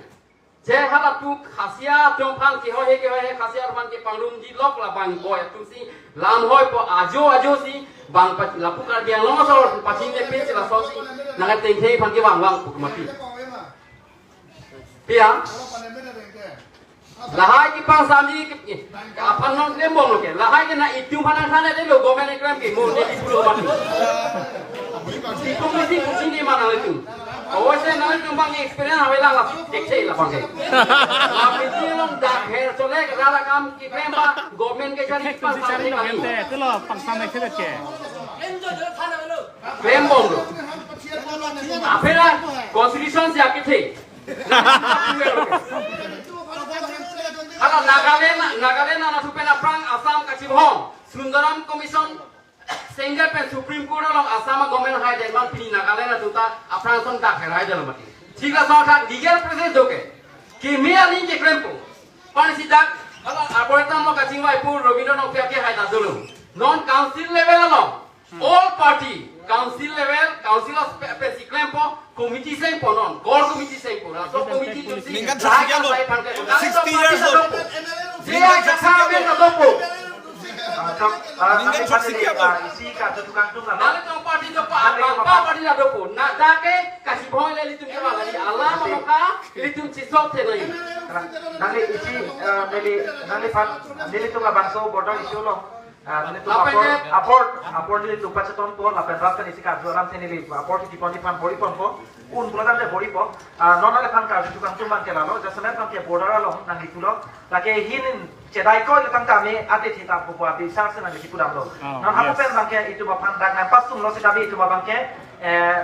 Je halatum Khasia atum aphan kehoi he, kehoi he, Khasia atum aphan kepangrum ji lok labang ko atum si lam hoi po ajo ajo si bang pa- lapu Karbi Anglong asor pachini pen si laso si nang tengthe aphan kevang vang pu mati. Pia? Lahai kepangsam ji ke, aphan non klem bom lo ke. Lahai ke na itum aphan nangthan de lo government eklem ke mo ne di pulo mati. Itum mati kuchini mana itum. Awas ya nanglitum abang experience ave lang la, cek cek labang ke. Abang ke along dak her chole ke rara kam keklem ba government ke jani kepangsam ji kali. Te, te lo pangsam ne khe ke. Klem bom lo. Apela constitution si akethe. Hala Nagaland, Nagaland anatthu pen aphrang Assam kachibong. Sundaram Commission, Sengger pen Supreme Court along Assam government hai den man pini Nagaland atum ta aphrang ason dak herai dolo mati. Thik laso athak legal process do ke. Kimi aling keklempo. Pan si dak, hala Arboretum along kachingvai pu Robindra Nongpia ke hai ta dolo. Non council level along. All party, council level, council of pe- pen si klempo, committee sengpo non, core committee sengpo, laso committee atum si, Ningkan lahai saksi kan lo. Sai phan ke, sixty years old. Dia kata amen na dopo. Ah, so, ah, Ningkan kami saksi tadi, kan lo. Ah, isi ka tukang tung lah. Nangli tong party dopo, nangli apa, tong apa party na dopo. Na dak ke, kachibong le ilitum ke lagi, alam apa ka, ilitum chisok the nai. Nangli isi, ah, neli, nangli pan, nelitum labangso border issue lo. Ah, nelitum lapen apor, ke apor, apor nelitum pacheton po, lapen rat pen isi karju alam si neli apor si kipon ipan bor-i ponpo, un pulo tangte bor-ipo. Ah, non nangliphan karju tukang tum abang ke lalo, jasemet abang ke border along nangli pulo. Lake hin chedai ko tang kami ate thita pupo abi sar si nangli pudamlo. Oh, non hapu yes. Pen abang ke itum aphan dak nangpasunglo sitame itum abang ke, eh,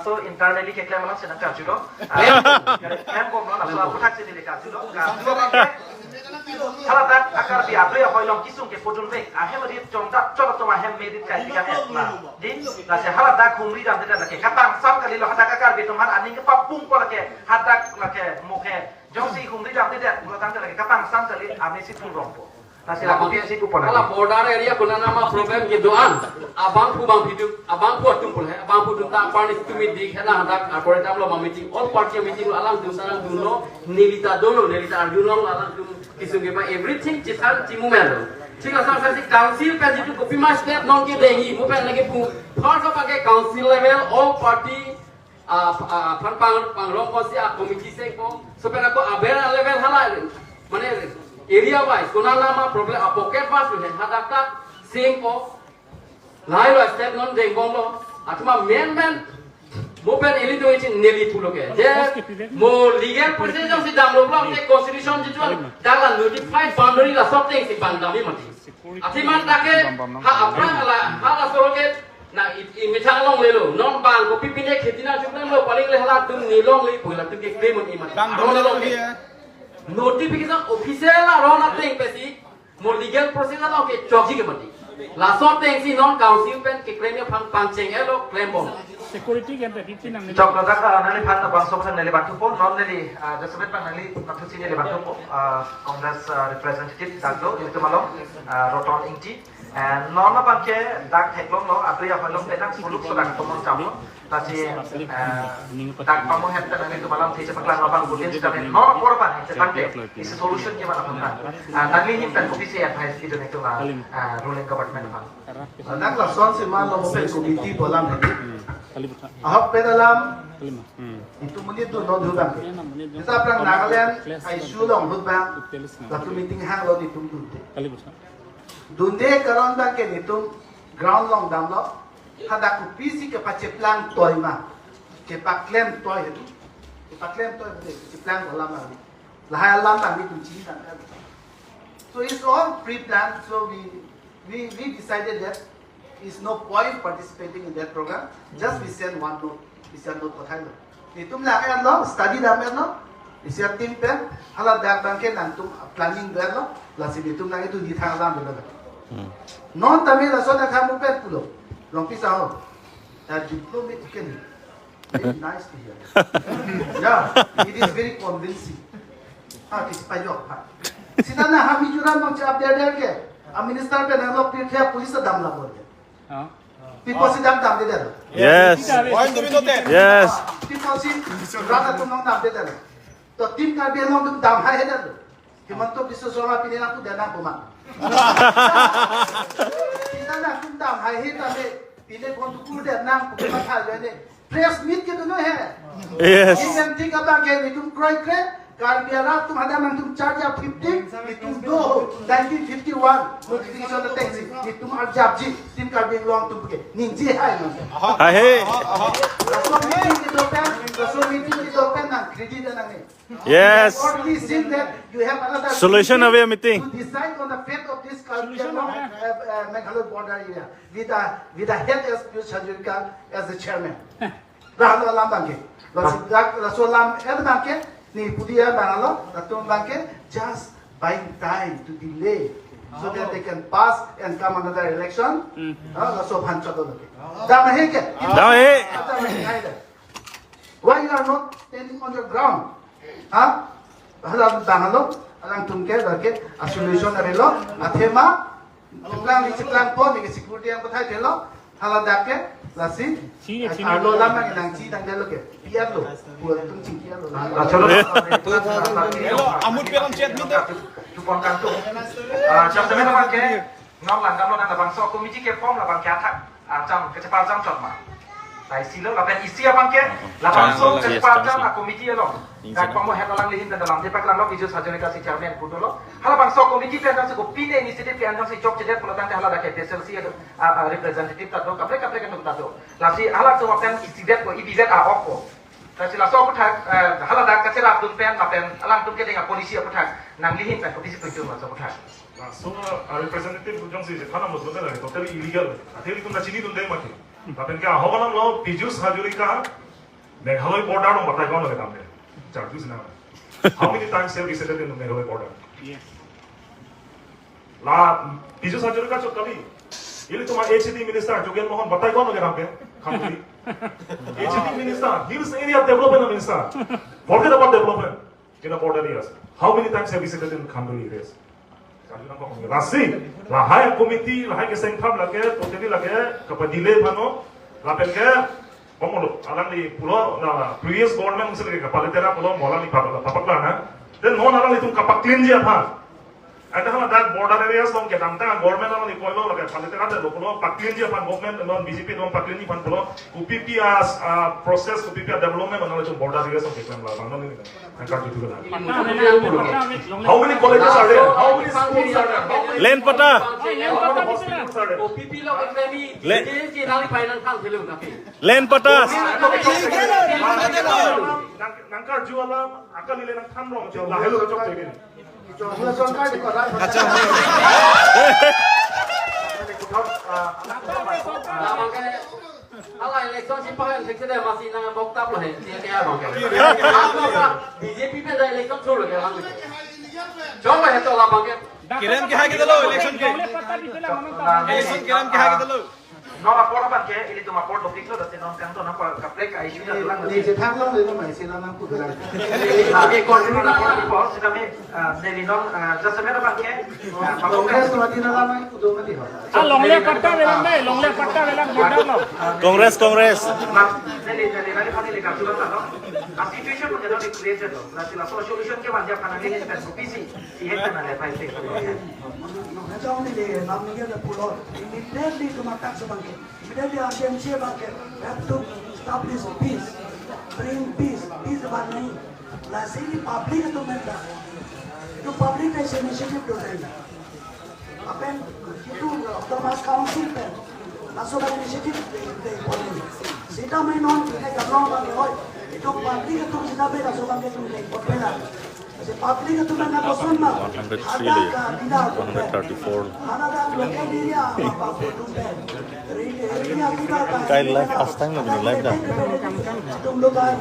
labangso internally keklem alam si nangkarjulo. Ah, klembomlo, laso aphuthak si neli karjulo. Karjulo abangke, haladak a-Karbi adoi ahoi along kesung kepudunvek ahem rit chongdak chot atum ahem merit kai tiga et la. Di, lasi haladak humri damdedet lake kapangsam kalilo, hadak a-Karbi atum aphan aning kepapungpo lake, hadak lake mo ke jongsi humri damdedet pulo tangte lake kapangsam kali, amei si thurongpo. Lasi lapu ke si pupo nang. Hala border area konat nama problem kedo-an. Abangphu bangphi atum, abangphu atum pule, abangphu atum ta aparni sitame dik hena hadak, akore tamlo ma meeting, all party meeting lo, alangtum sarang dunlo, neli ta dunlo, neli ta arjulong, alangtum kesung kepang everything chethan chimumelo. Thik asonsi council pen jitu kopi ma step non kedengji, mo pen lake pu, first of all ke council level, all party, ah, ah, aphan pang, pangrong kosi a-committee sengpo, laso pen ako aber level hala, mane area wise, konat nama problem, a-pocket wise, hadak ta sengpo, lahai lo step non dengbomlo, athema main main, mo pen ili do ichin neli pulo ke. Je, mo legal process jongsi damlo pulo ke constitution jitu an, dak la notified boundary laso ateng si bang damji mati. Athema dak ke, ha aphrang hala, halaso ke, na i, i methang longlelo, non bang kopi pine kheti nangchuknanglo, paling le halatum ne longle pu, halatum ke claim un-e mati. Tang dong longle. Notification official aron ateng pensi, mo legal process along kechokji ke mati. Laso ateng si non council pen keklem aphan pangcheng-etlo, klembom. Security ke ante di chinang ni. Chok ladak, ah, nangliphan labangso aphan neli banthupo, non neli, ah, jasemet pang nangli, nangthusi neli banthupo, ah, Congress, ah, representative dak do, ilitum along, ah, Roton Ingti. Eh, non abangke dak theklonglo, adoi ahoi along penang suluk sodak tomon chamlo. Lasi, eh, dak pamu het pen nanglitum alamthe chepaklang abang budin sitame non apor abang chetangte isi solution kevan aphan ta. Ah, nangli ahin pen kopisi advice kedo nangtum, ah, ah, ruling government aphan. Dak lason si ma lo mo pen committee pu alam hedi. Ahok pen alam, itum monit dun non dun abang. Jesa aphrang Nagaland issue along ahut abang, latum meeting hanglo, itum dunde. Dunde karon abangke itum ground along damlo. Hadak kopisi kepacheplang toi ma, kepaklem toi hedi. Kepaklem toi hedi, cheplang alam abang. Lahai alam abang itum chini tangka. So it's all pre-planned. So we, we, we decided that is no point participating in that program. Just we send one note, we send note pathailo. Itum lang-etlo, study dam-etlo. Isi a-team pen, haladak abangke nangtum planning do-etlo, lasi itum nang itum di thang alam dolo. Hmm. Non tame lason akhai mo pen pulo. Rongpi saho. A diplomat can. Very nice to hear. Yeah, it is very convincing. Ha, kisi pajok, ha. Sita na ha Mizoram nang chap der der ke. A-minister pen nang lok pir ke police dam la bol ke. Pi apotsi dam damdedetlo? Yes. Point to be noted. Yes. Pi apotsi rat atum nang damdedetlo? To Team Karbi Anglong atum dam haihedetlo. Himanta Biswa Sarma pine nangpu dam nang puma. Sita nangtum dam haihe tame pine kon tu kur dam nang puma thal ne. Press meet kedo non he. Yes. Itum tik abangke itum kroikre. Karbi arat atum hadak nangtum charge a fifty, itum do nineteen fifty-one notification attack si, itum arjapji, itum Karbi Anglong atum ke, ningje hai nang. Ahe. Laso meeting kedo pen, laso meeting kedo pen nang credit nang ni. Yes. Already seen that you have another Solution meeting ave meeting. To decide on the fate of this Karbi Anglong, uh, uh, Meghalaya border area with the, with the head S P Hazarika as the chairman. Dah lo alam abangke. Laso dak, laso alam et abangke, ni pudi ya bang lo, latum abangke just buying time to delay so that they can pass and come another election. Hmm. Ah, laso aphan chot lo ke. Dam he ke? Dam he. Dam he. Why you are not standing on your ground? Ha? Hala bang lo, alangtum ke, dak ke, a solution avelo, athema, chiklang ni chiklang po, ni security yang pathai thelo, hala dak ke, lasi, Chini, chini. Arlo lam nang nangchidamde lo ke, piat lo, buat tum chingki lo. Ah, chalo. Eh. Amut peram chet minta. Chupon kantung. Ah, jam semen abangke, non langdam lo nang labangso committee ke form labangke athak. Arjam, kachepar jam chot ma. Laisi lo, lapen isi abangke, labangso kachepar jam a committee along. Dak pamo head alangli ahin pen dalam, depak lang lo, Piyush Hazarika si chairman pu dolo. Halabangso committee pen jam si kopi ne initiative ke-en jam si chokchedet pulo tangte hala dak ke P S L C a, a, representative ta do, kaprek kaprek atum ta do. Lasi hala atum pen isidet ko, ibidet a-ok ko. Lasi laso aputhak, eh, hala dak kacherap dun pen, lapen alangtum kedeng a policy aputhak, nangli ahin pen kopi si puitum laso aputhak. Laso a representative jongsi je thana mujur lagi totally illegal. Athe itum ta chinidunde mati. Lapen ke ahok alam lo Piyush Hazarika Meghalaya border along batai ko-an lo kedam de. Charges na. How many times have visited in the Meghalaya border? Yes. La Piyush Hazarika chot kali. Ilitum a H A D minister Jogen Mohan batai ko-an lo kedam ke. Khamdi. H A D minister, Hills Area Development Minister. Forget about development. In the border areas. How many times have visited in Khanduli areas? Lasi, lahai committee, lahai kesengtham lake, totally lake, kapa delay aphan lo, lapen ke, pamolo, alangli pulo, la, previous government musi lake kapalitera pulo, mo alangli papa, papa klar na. Then non alanglitum kapa clean ji aphan. Ada hala dak border areas along kedamtang government alangli koilo lake palitera de lo pulo, pa clean ji aphan government, non B J P along pa clean ji aphan pulo, kopi pi a, a, process, kopi pi a development, alangli border areas along keklem la, bang non ni. How many colleges are there? How many schools are there? Land patta. How many hospitals are there? Land patta. Nang, nangkarju alam, akali le nangthan rong, jo, lahelo chok tegin. Acha. Hala election si pahen sik sede masi nang bok tap lo he, dia kaya bang. Apa B J P pen election cholo ke bang. Cholo he to la bang. Kerem kehai kedolo election ke. Election kerem kehai kedolo. Non apor abangke, ilitum apor dopik lo, dasi non kangton apor kaprek a issue na tulang. Ni je thang lo le lo mai sila nang kudulang. Lagi koordinasi apor, sila me, ah, neli non, ah, jasemet abangke, ah, Congress lo mati na lamai kudu mati ho. Ah, longle patta avelang dei, longle patta avelang border lo. Congress, Congress. Mas, neli, neli, neli, neli, neli, neli, neli, a situation mo jeno di create lo. Lasi laso solution ke manja panang ini pen kopisi, si hek na le pai se. Nong neli, nam neli le pulo, immediately tumatak sebangke. Immediately urgency abangke. We have to establish peace, bring peace, peace abang nahi. Lasi ili public atum menta. Itum public ta initiative do dei. Lapen itum autonomous council pen laso abang initiative de, de pon. Sita mai non ke jam long abang hoi. Itum public atum sita pen laso abang ke itum de pon pela. Si public atum na koson ma. One hundred three le, one hundred thirty-four. Ada dak local area apa apa atum pen. Kai live first time lo bini live dah. Atum lo ba.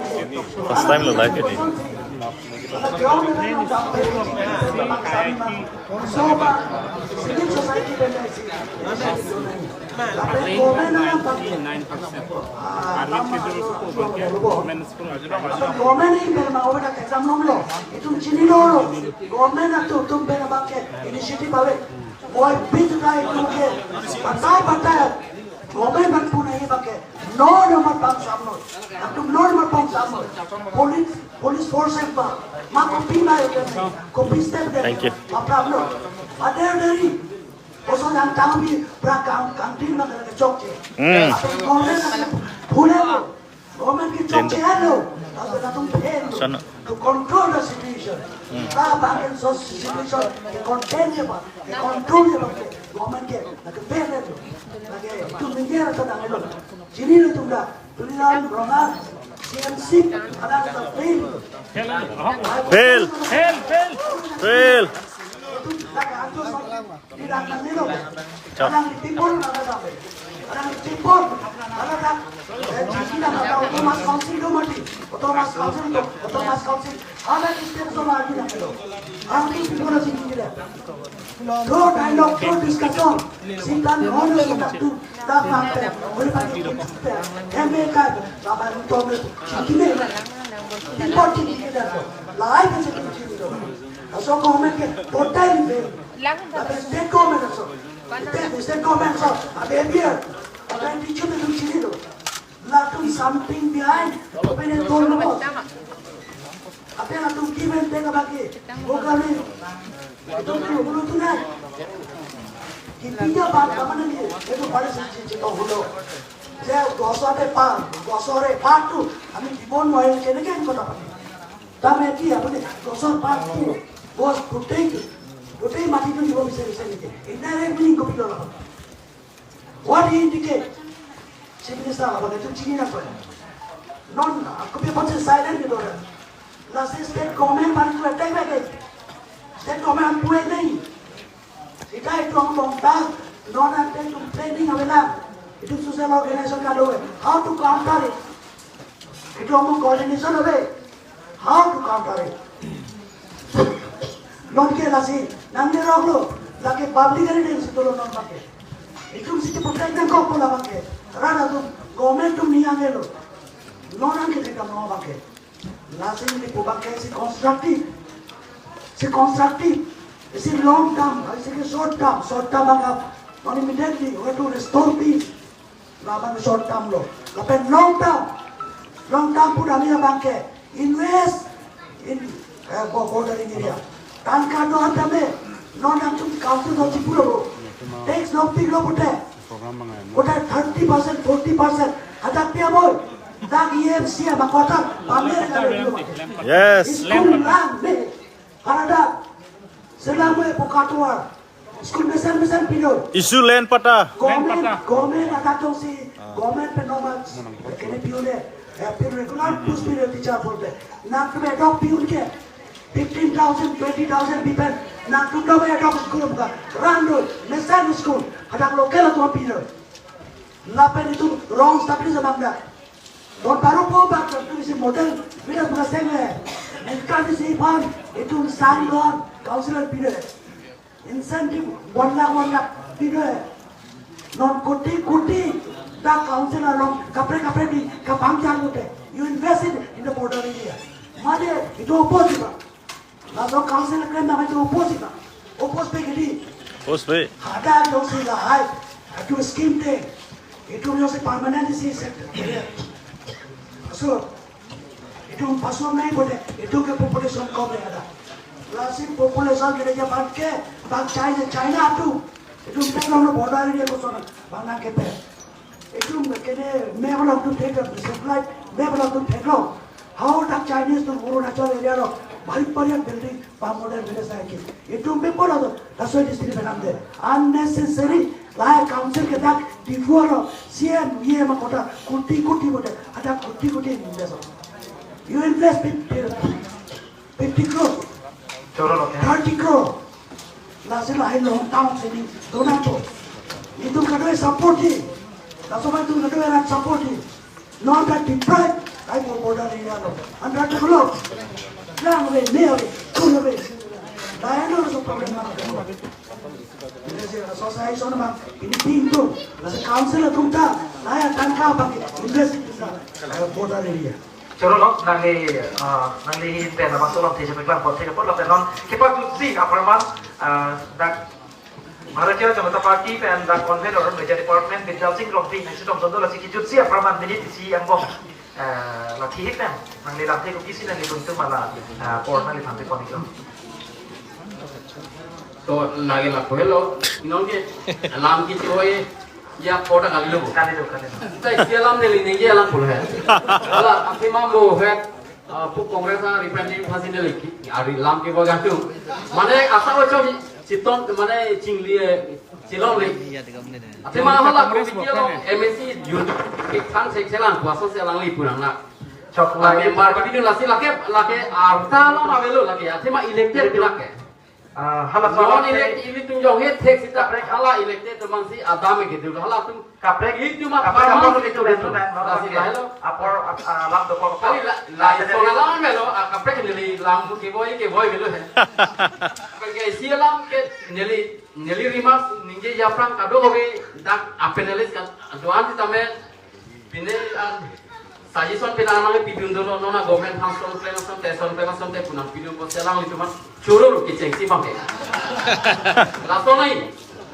First time lo live ini. Government atum tum pen abangke initiative ave. Moi bit kai tum ke batai batai. Government ban pun ahi abangke. No, no, mat bang samno. Atum no, mat bang samno. Police, police force ba. Ma kopi ma ya. Kopi step de. Thank you. Apa no? Ada dari. Oso yang tahu bi pra kang kang tin ma kena kechok je. Hmm. Apa government pun lo. Government kechok je lo. Apa atum pen lo. Sana. to control the situation. Hmm. Labang ke so situation ke contain ke ba, ke control ke ba ke, government ke, na ke better lo. Na ke itu media rasa dang lo. Chini lo tum da, Tuliram Ronghang, C M C, ada kita fail. Fail. Fail, fail. Fail. Itu na ke antu sa. Tidak akan nilo. Chap. Orang di Timur ada sampai. Orang di Timur ada tak? Eh, di sini ada Autonomous Council do mati. Autonomous Council do, Autonomous Council. Ada di sini sama lagi nak nilo. Orang di Timur ada sini tidak. Do dialogue, do discussion. Singkat ngono singkat tu. Tak mampu. Boleh pakai kita. M A K. Bapak itu sini. Import sini kita. Lain sini kita. Asal komen ke total ini. Lapen state government also. State, state government also. Abe biar. Abe teacher itu sini tu. Latum something behind. Abe ni tolong. Abe latum give and take abang ke. Bukan ni. Itu tu dulu tu na. Kita ba mana ni? Itu pada sisi sisi tu dulu. Saya gosok de pan, gosok de pan tu. Kami di bon wai kene kan kota pan. Tame ki apuni gosok pan tu. Bos putih tu. Putih mati tu di bon bisa bisa ni. Indirect meaning kopi lo. What he indicate? Chief Minister apa itu chini na kau? Non, aku pi pon silent gitu kan. Lasi state government pan tu attack lagi. State government tu attack. Sita itu ang bongta, non attack tu training avela. Itu social organization kado. How to counter it? Itu ang coordination ave. How to counter it? Non ke lasi, nang ni rok lo, lake public ari deng si tolong non abang ke. Itum si protect nangkok pula abang ke. Rana tu, government tu ni angelo. Non ang ke tidak mau abang ke. Lasi ni pu abang ke si constructive. Si constructive. Si long term, si ke short term, short term abang ke. Non immediately, we have to restore peace. Labang short term lo. Lapen long term. Long term pu dami abang ke invest in, eh, bo-, bordering area. Tangka do tame. Non nangtum council do chipu lo. Tax lo pik lo pute. Pute thirty percent, forty percent. Hadak pia boy. Dak E M C ama kota. Pamer ka lo. Yes. School lang me. Haladak. Selam me pokatuar. School mesen mesen pido. Issue land patta. Government, land patta. Government adak jongsi, ah, government pen normal. Kene piun le, eh, piun regular post pido teacher pulote. Nangtum adopt piun ke. Fifteen thousand, twenty thousand bipen. Nangtum do adopt school ka. Run do, mesen school. Hadak local atum pido. Lapen itum wrong establish abang dak. Don baru po bak tu isi model, bila buka seme. Nengkan isi pan, itum sang don, council pido. Incentive one lakh, one lakh pido. Non koti koti, dak council along, kaprek kaprek di, kabang jang ute. You invest it in the border area. Mane, itu oppose abang. Laso council kena itu oppose abang. Oppose pe gidi. Oppose pe. Hadak jongsi lahai. Itu scheme de. Itu jongsi permanent si sector. So, itu pasur nai bote. Itu ke population kom ya ada. Lasi population ke dia bangke, bang China, China tu. Itu peglo no border area ko sona. Bang nang ke pe. Itum kene map along itum theklong, satellite map along itum theklong. How the Chinese to Arunachal area lo, bhari bhari building, ba modern village hai ki. Itum pe pura to, that's why district benam de. Unnecessary, lahai council ke dak, Diphu lo, C M, E M kota, koti koti bote, ada koti koti invest. You invest fifty, fifty crore. Choro lo. Thirty crore. Lasi lahai long town sini donat to. Itum kado support di. Laso ba itum kado rat support di. Non ka deprive. Ai mo border area lo. Anda tu lo. Lang le, ne le, tu le. Lahai lo so problem na. Ini si association ma. Ini pintu. Lasi council atum ta. Lahai tangka abang ke. Invest itu ta. Lahai border area. Choro lo, nangli, ah, nangli pen labangso alam theja peklang apot thek apot lapen non kepajutji apharman, ah, dak Bharatiya Janata Party pen dak convener media department Bidyasing Rongpi nangchetong tondo lasi kejutji apharman minute isi angbong, eh, la thihik nang nangli lamthe kopisi nanglitum atum ma la, ah, apor nangliphan pekon iklo. To lagi lapu helo, non ke alam ke choi ya kota kali lo. Kali lo, kali lo. Tai si alam neli ningje alam pulo he. Ala, api mambo he. Ah, pu Congress a representative aphansi neli ke, ari lam kevoi atum. Mane asa lo chom chiton, mane chingli, eh, chilongle. Athema hala committee along M A C yun ke than sek selang kuasa selang li purang na. Chok Ah, lai. Member kami ni lasi lake, lake arta lo ma avelo lake. Athema elected lake. Ah, hala non soal elect, ilitum jong he thek sita kaprek hala elected atum si adam ke dulu hala atum. Kaprek, ilitum kaprek kaprek apa kaprek itu itu itu itu. Lasi lahelo. Apor, ah, lam dokok. Kali la, la, so la lam melo, ah, kaprek neli lam kevoi kevoi melo he. Kaprek isi lam ke neli, neli remarks ningje aphrang kadokave dak a panelist kan doan sitame pine an suggestion pine an nangpidun dolo, non a government aphan son plan son te son plan son te pu nangpidun ko selang ilitum an choro kechengsi abang ke. Lason nai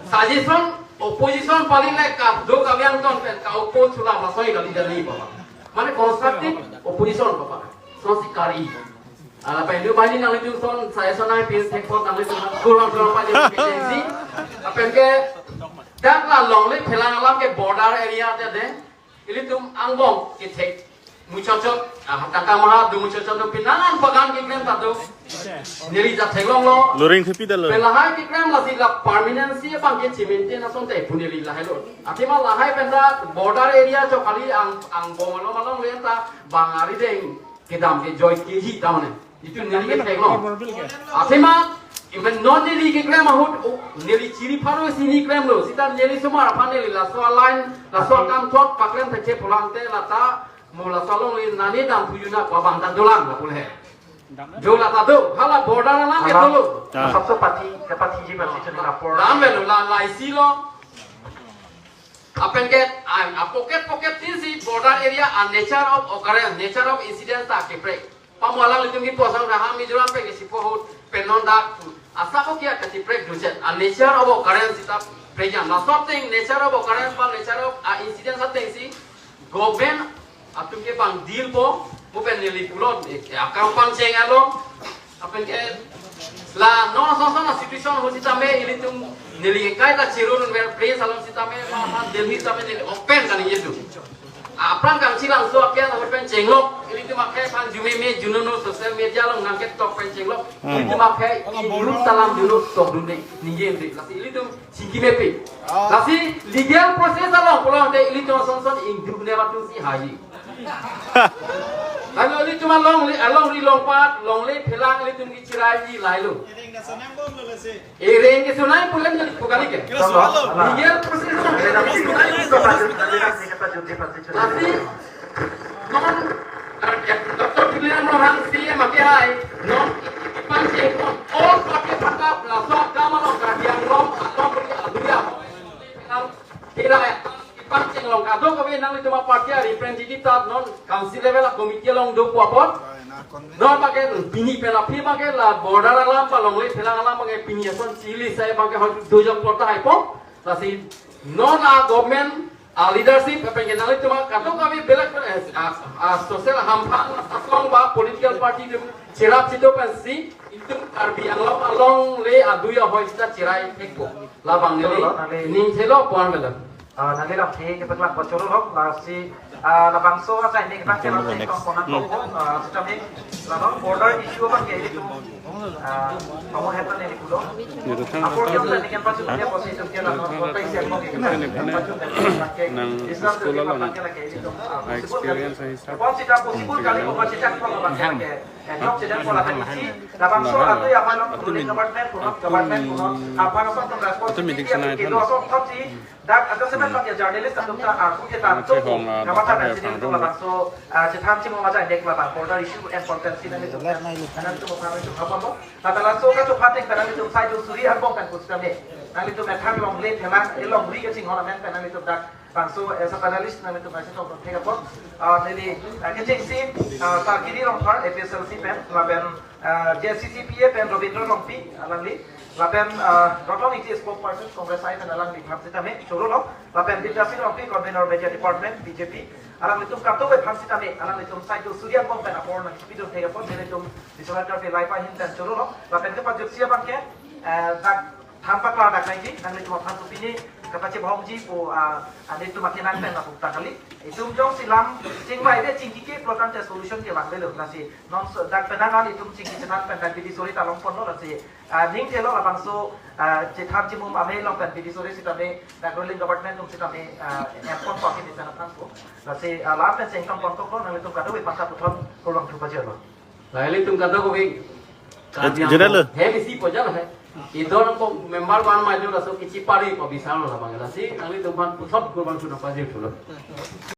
suggestion opposition pali le ka do ka yang ton pen ka oppose chula lason nai kali jali baba. Mane constructive opposition baba. Sonsi kari. Ala pen du bani nanglitum son suggestion nangpin thek pot nanglitum kurang kurang pa jali kechengsi. Apen ke dak la longle phelang alam ke border area te de. Ilitum angbong kethek muchotchot, ah, tangka maha do muchotchot do pinangan bagan keklem ta do. Neli ja theklonglo. Luring thepi dalo. Pen lahai keklem lasi la permanency abang ke chimintin asonte pu neli lahai lo. Athema lahai pen ta border area chok kali ang, angbong along alongle ta bang arideng kedam kejoi keji ta mane. Itum neli ke theklong. Athema, imen non neli keklem ahut, oh, neli chiri pharo si neli klemlo. Sita neli osomar aphan neli laso line, laso akam thot paklem thekthe pulang te lata, mo laso alongle nani dam pujuna ko abang ta dolang lapu le. Do lata do, hala border alam ke dolo. Ah. Sabse pathi, ke pathiji pathi chun la por. Dam velo la, la isi lo. Apen ke, ah, a pocket pocket tin si border area a nature of occurrence, nature of incident ta keprek. Pamo alanglitum kipu asang raha Mizoram pen ke sipo ahut pen non dak tu. Asa ko kia kachiprek duchet. A nature of occurrence sita prek jam. Laso thing nature of occurrence pa nature of a incident sa thing si government atum ke bang deal po. Mo pen neli pulo, eh, akam pangcheng alo. Apen ke la non son son a situation ahut sitame ilitum neli kai ta chirun ver place along sitame ma ma Delhi sitame neli open kan ye tu. Aphrang kangchilangso akhei ahut pen chenglok, ilitum akhei aphan jume me junono social media along nangketok pen chenglok. Hmm. Ilitum akhei inut salam junut tokdunde ningje ente. Lasi ilitum chingki mepi. Ah. Lasi legal process along pulote ilitum son son ingduk ne batu si haji. Lalu ilitum along li, along ri longpat, longle phelang ilitum kechiraiji lahelo. Iring kesunai pulen jadi bukan ike. Legal process. Tapi non, eh, Doctor Tuliram Ronghang C M ake hai, non, pangcheng pon, all party pakap, laso akam along Karbi Anglong, along beri aduya. Kira ya, pangcheng along kadokave nanglitum aparty a representative ta non, council level a committee along do pu apot. Non bangke pini pen aphi bangke la border alam pa longle phelang alam bangke pini ason chili sai bangke hoi dojok plot ta haipo. Lasi non a government a leadership apen ke nanglitum kadokave belak, eh, a, a social hamphang asong ba political party atum cherap chido pensi itum Karbi Anglong alongle aduya hoi sita cherai thekpo. Labang neli ning thelo pon belak. Ah, nangli lamthe kepaklang pachoro lok, lasi, ah, labangso achai ning bang ke lamthe tong pona tong ko, ah, sitame labang border issue bang ke itu, ah, kamu hetan ini kudo. Apo dia tadi kan pacu dia posisi itu dia labang border issue bang ke kita pacu dia bang ke Islam tu dia bang ke lagi itu, ah, possible kali. Possible kali, oh, possible kali, oh, possible kali, oh, possible kali. Eh, nok sejak pola tadi si, labangso atau ya apa nok government, government, apa nok responsibility yang kita doa so, tapi Dak, ata semen bang ya journalist atum ta arpu ke tanto. Nang chehong, ah, nang mata doctor nang sini pangdung. Labangso, ah, chethan chimo mata dek labang border issue and content sini itu. Nang itu mau kami itu apa mau? Kata langsung ke tuh patik karena itu saya itu suri angbong kan khusus kami. Nang itu methan longle phelang, eh, longri ke ching ornament kan nang itu dak. Langsung, eh, sa panelist nang itu masih tong tega pot. Ah, jadi, ah, kecing si, ah, Sar Giri Rongphar, A P H L C pen, lapen, ah, J C C P A pen Robindra Rongpi, alangli. Lapen, ah, Rotong Ingti spokesperson Congress I pen alangli aphan sitame choro lo. Lapen Bidya Sing Rongpi, convener media department, B J P. Alanglitum kadokave aphan sitame, alanglitum saitu suri angbong pen apor nangpidun thek apot, nelitum Disonator pe laipa hin pen choro lo. Lapen kepajutsi abang ke, eh, dak Than paklardak nangji, nanglitum aphan tu pini kapachebongji pu, ah, ah, nelitum akenan pen lapu ta kali. Itum jongsi lam chingvai de chingki ke plotan te solution ke vangvelo. Lasi non so dak penang an itum chingki chethan pen dak bidi sore ta longponlo, lasi, ah, ning thelo labangso, ah, chethan chimum ame along pen bidi sore sitame dak ruling government atum sitame, ah, empon pake ni sana thanpo. Lasi, ah, la pen sengkam pon koklo, nanglitum kadokave aphan ta puthot kurvangthu pajirlo. Nanglitum kadokave. Eh, jodelo. He bisi pojal he. Idon ko member ban maju laso kichi pari ko bisalo labang, lasi nanglitum aphan puthot kurvangthu nangpajirthulo.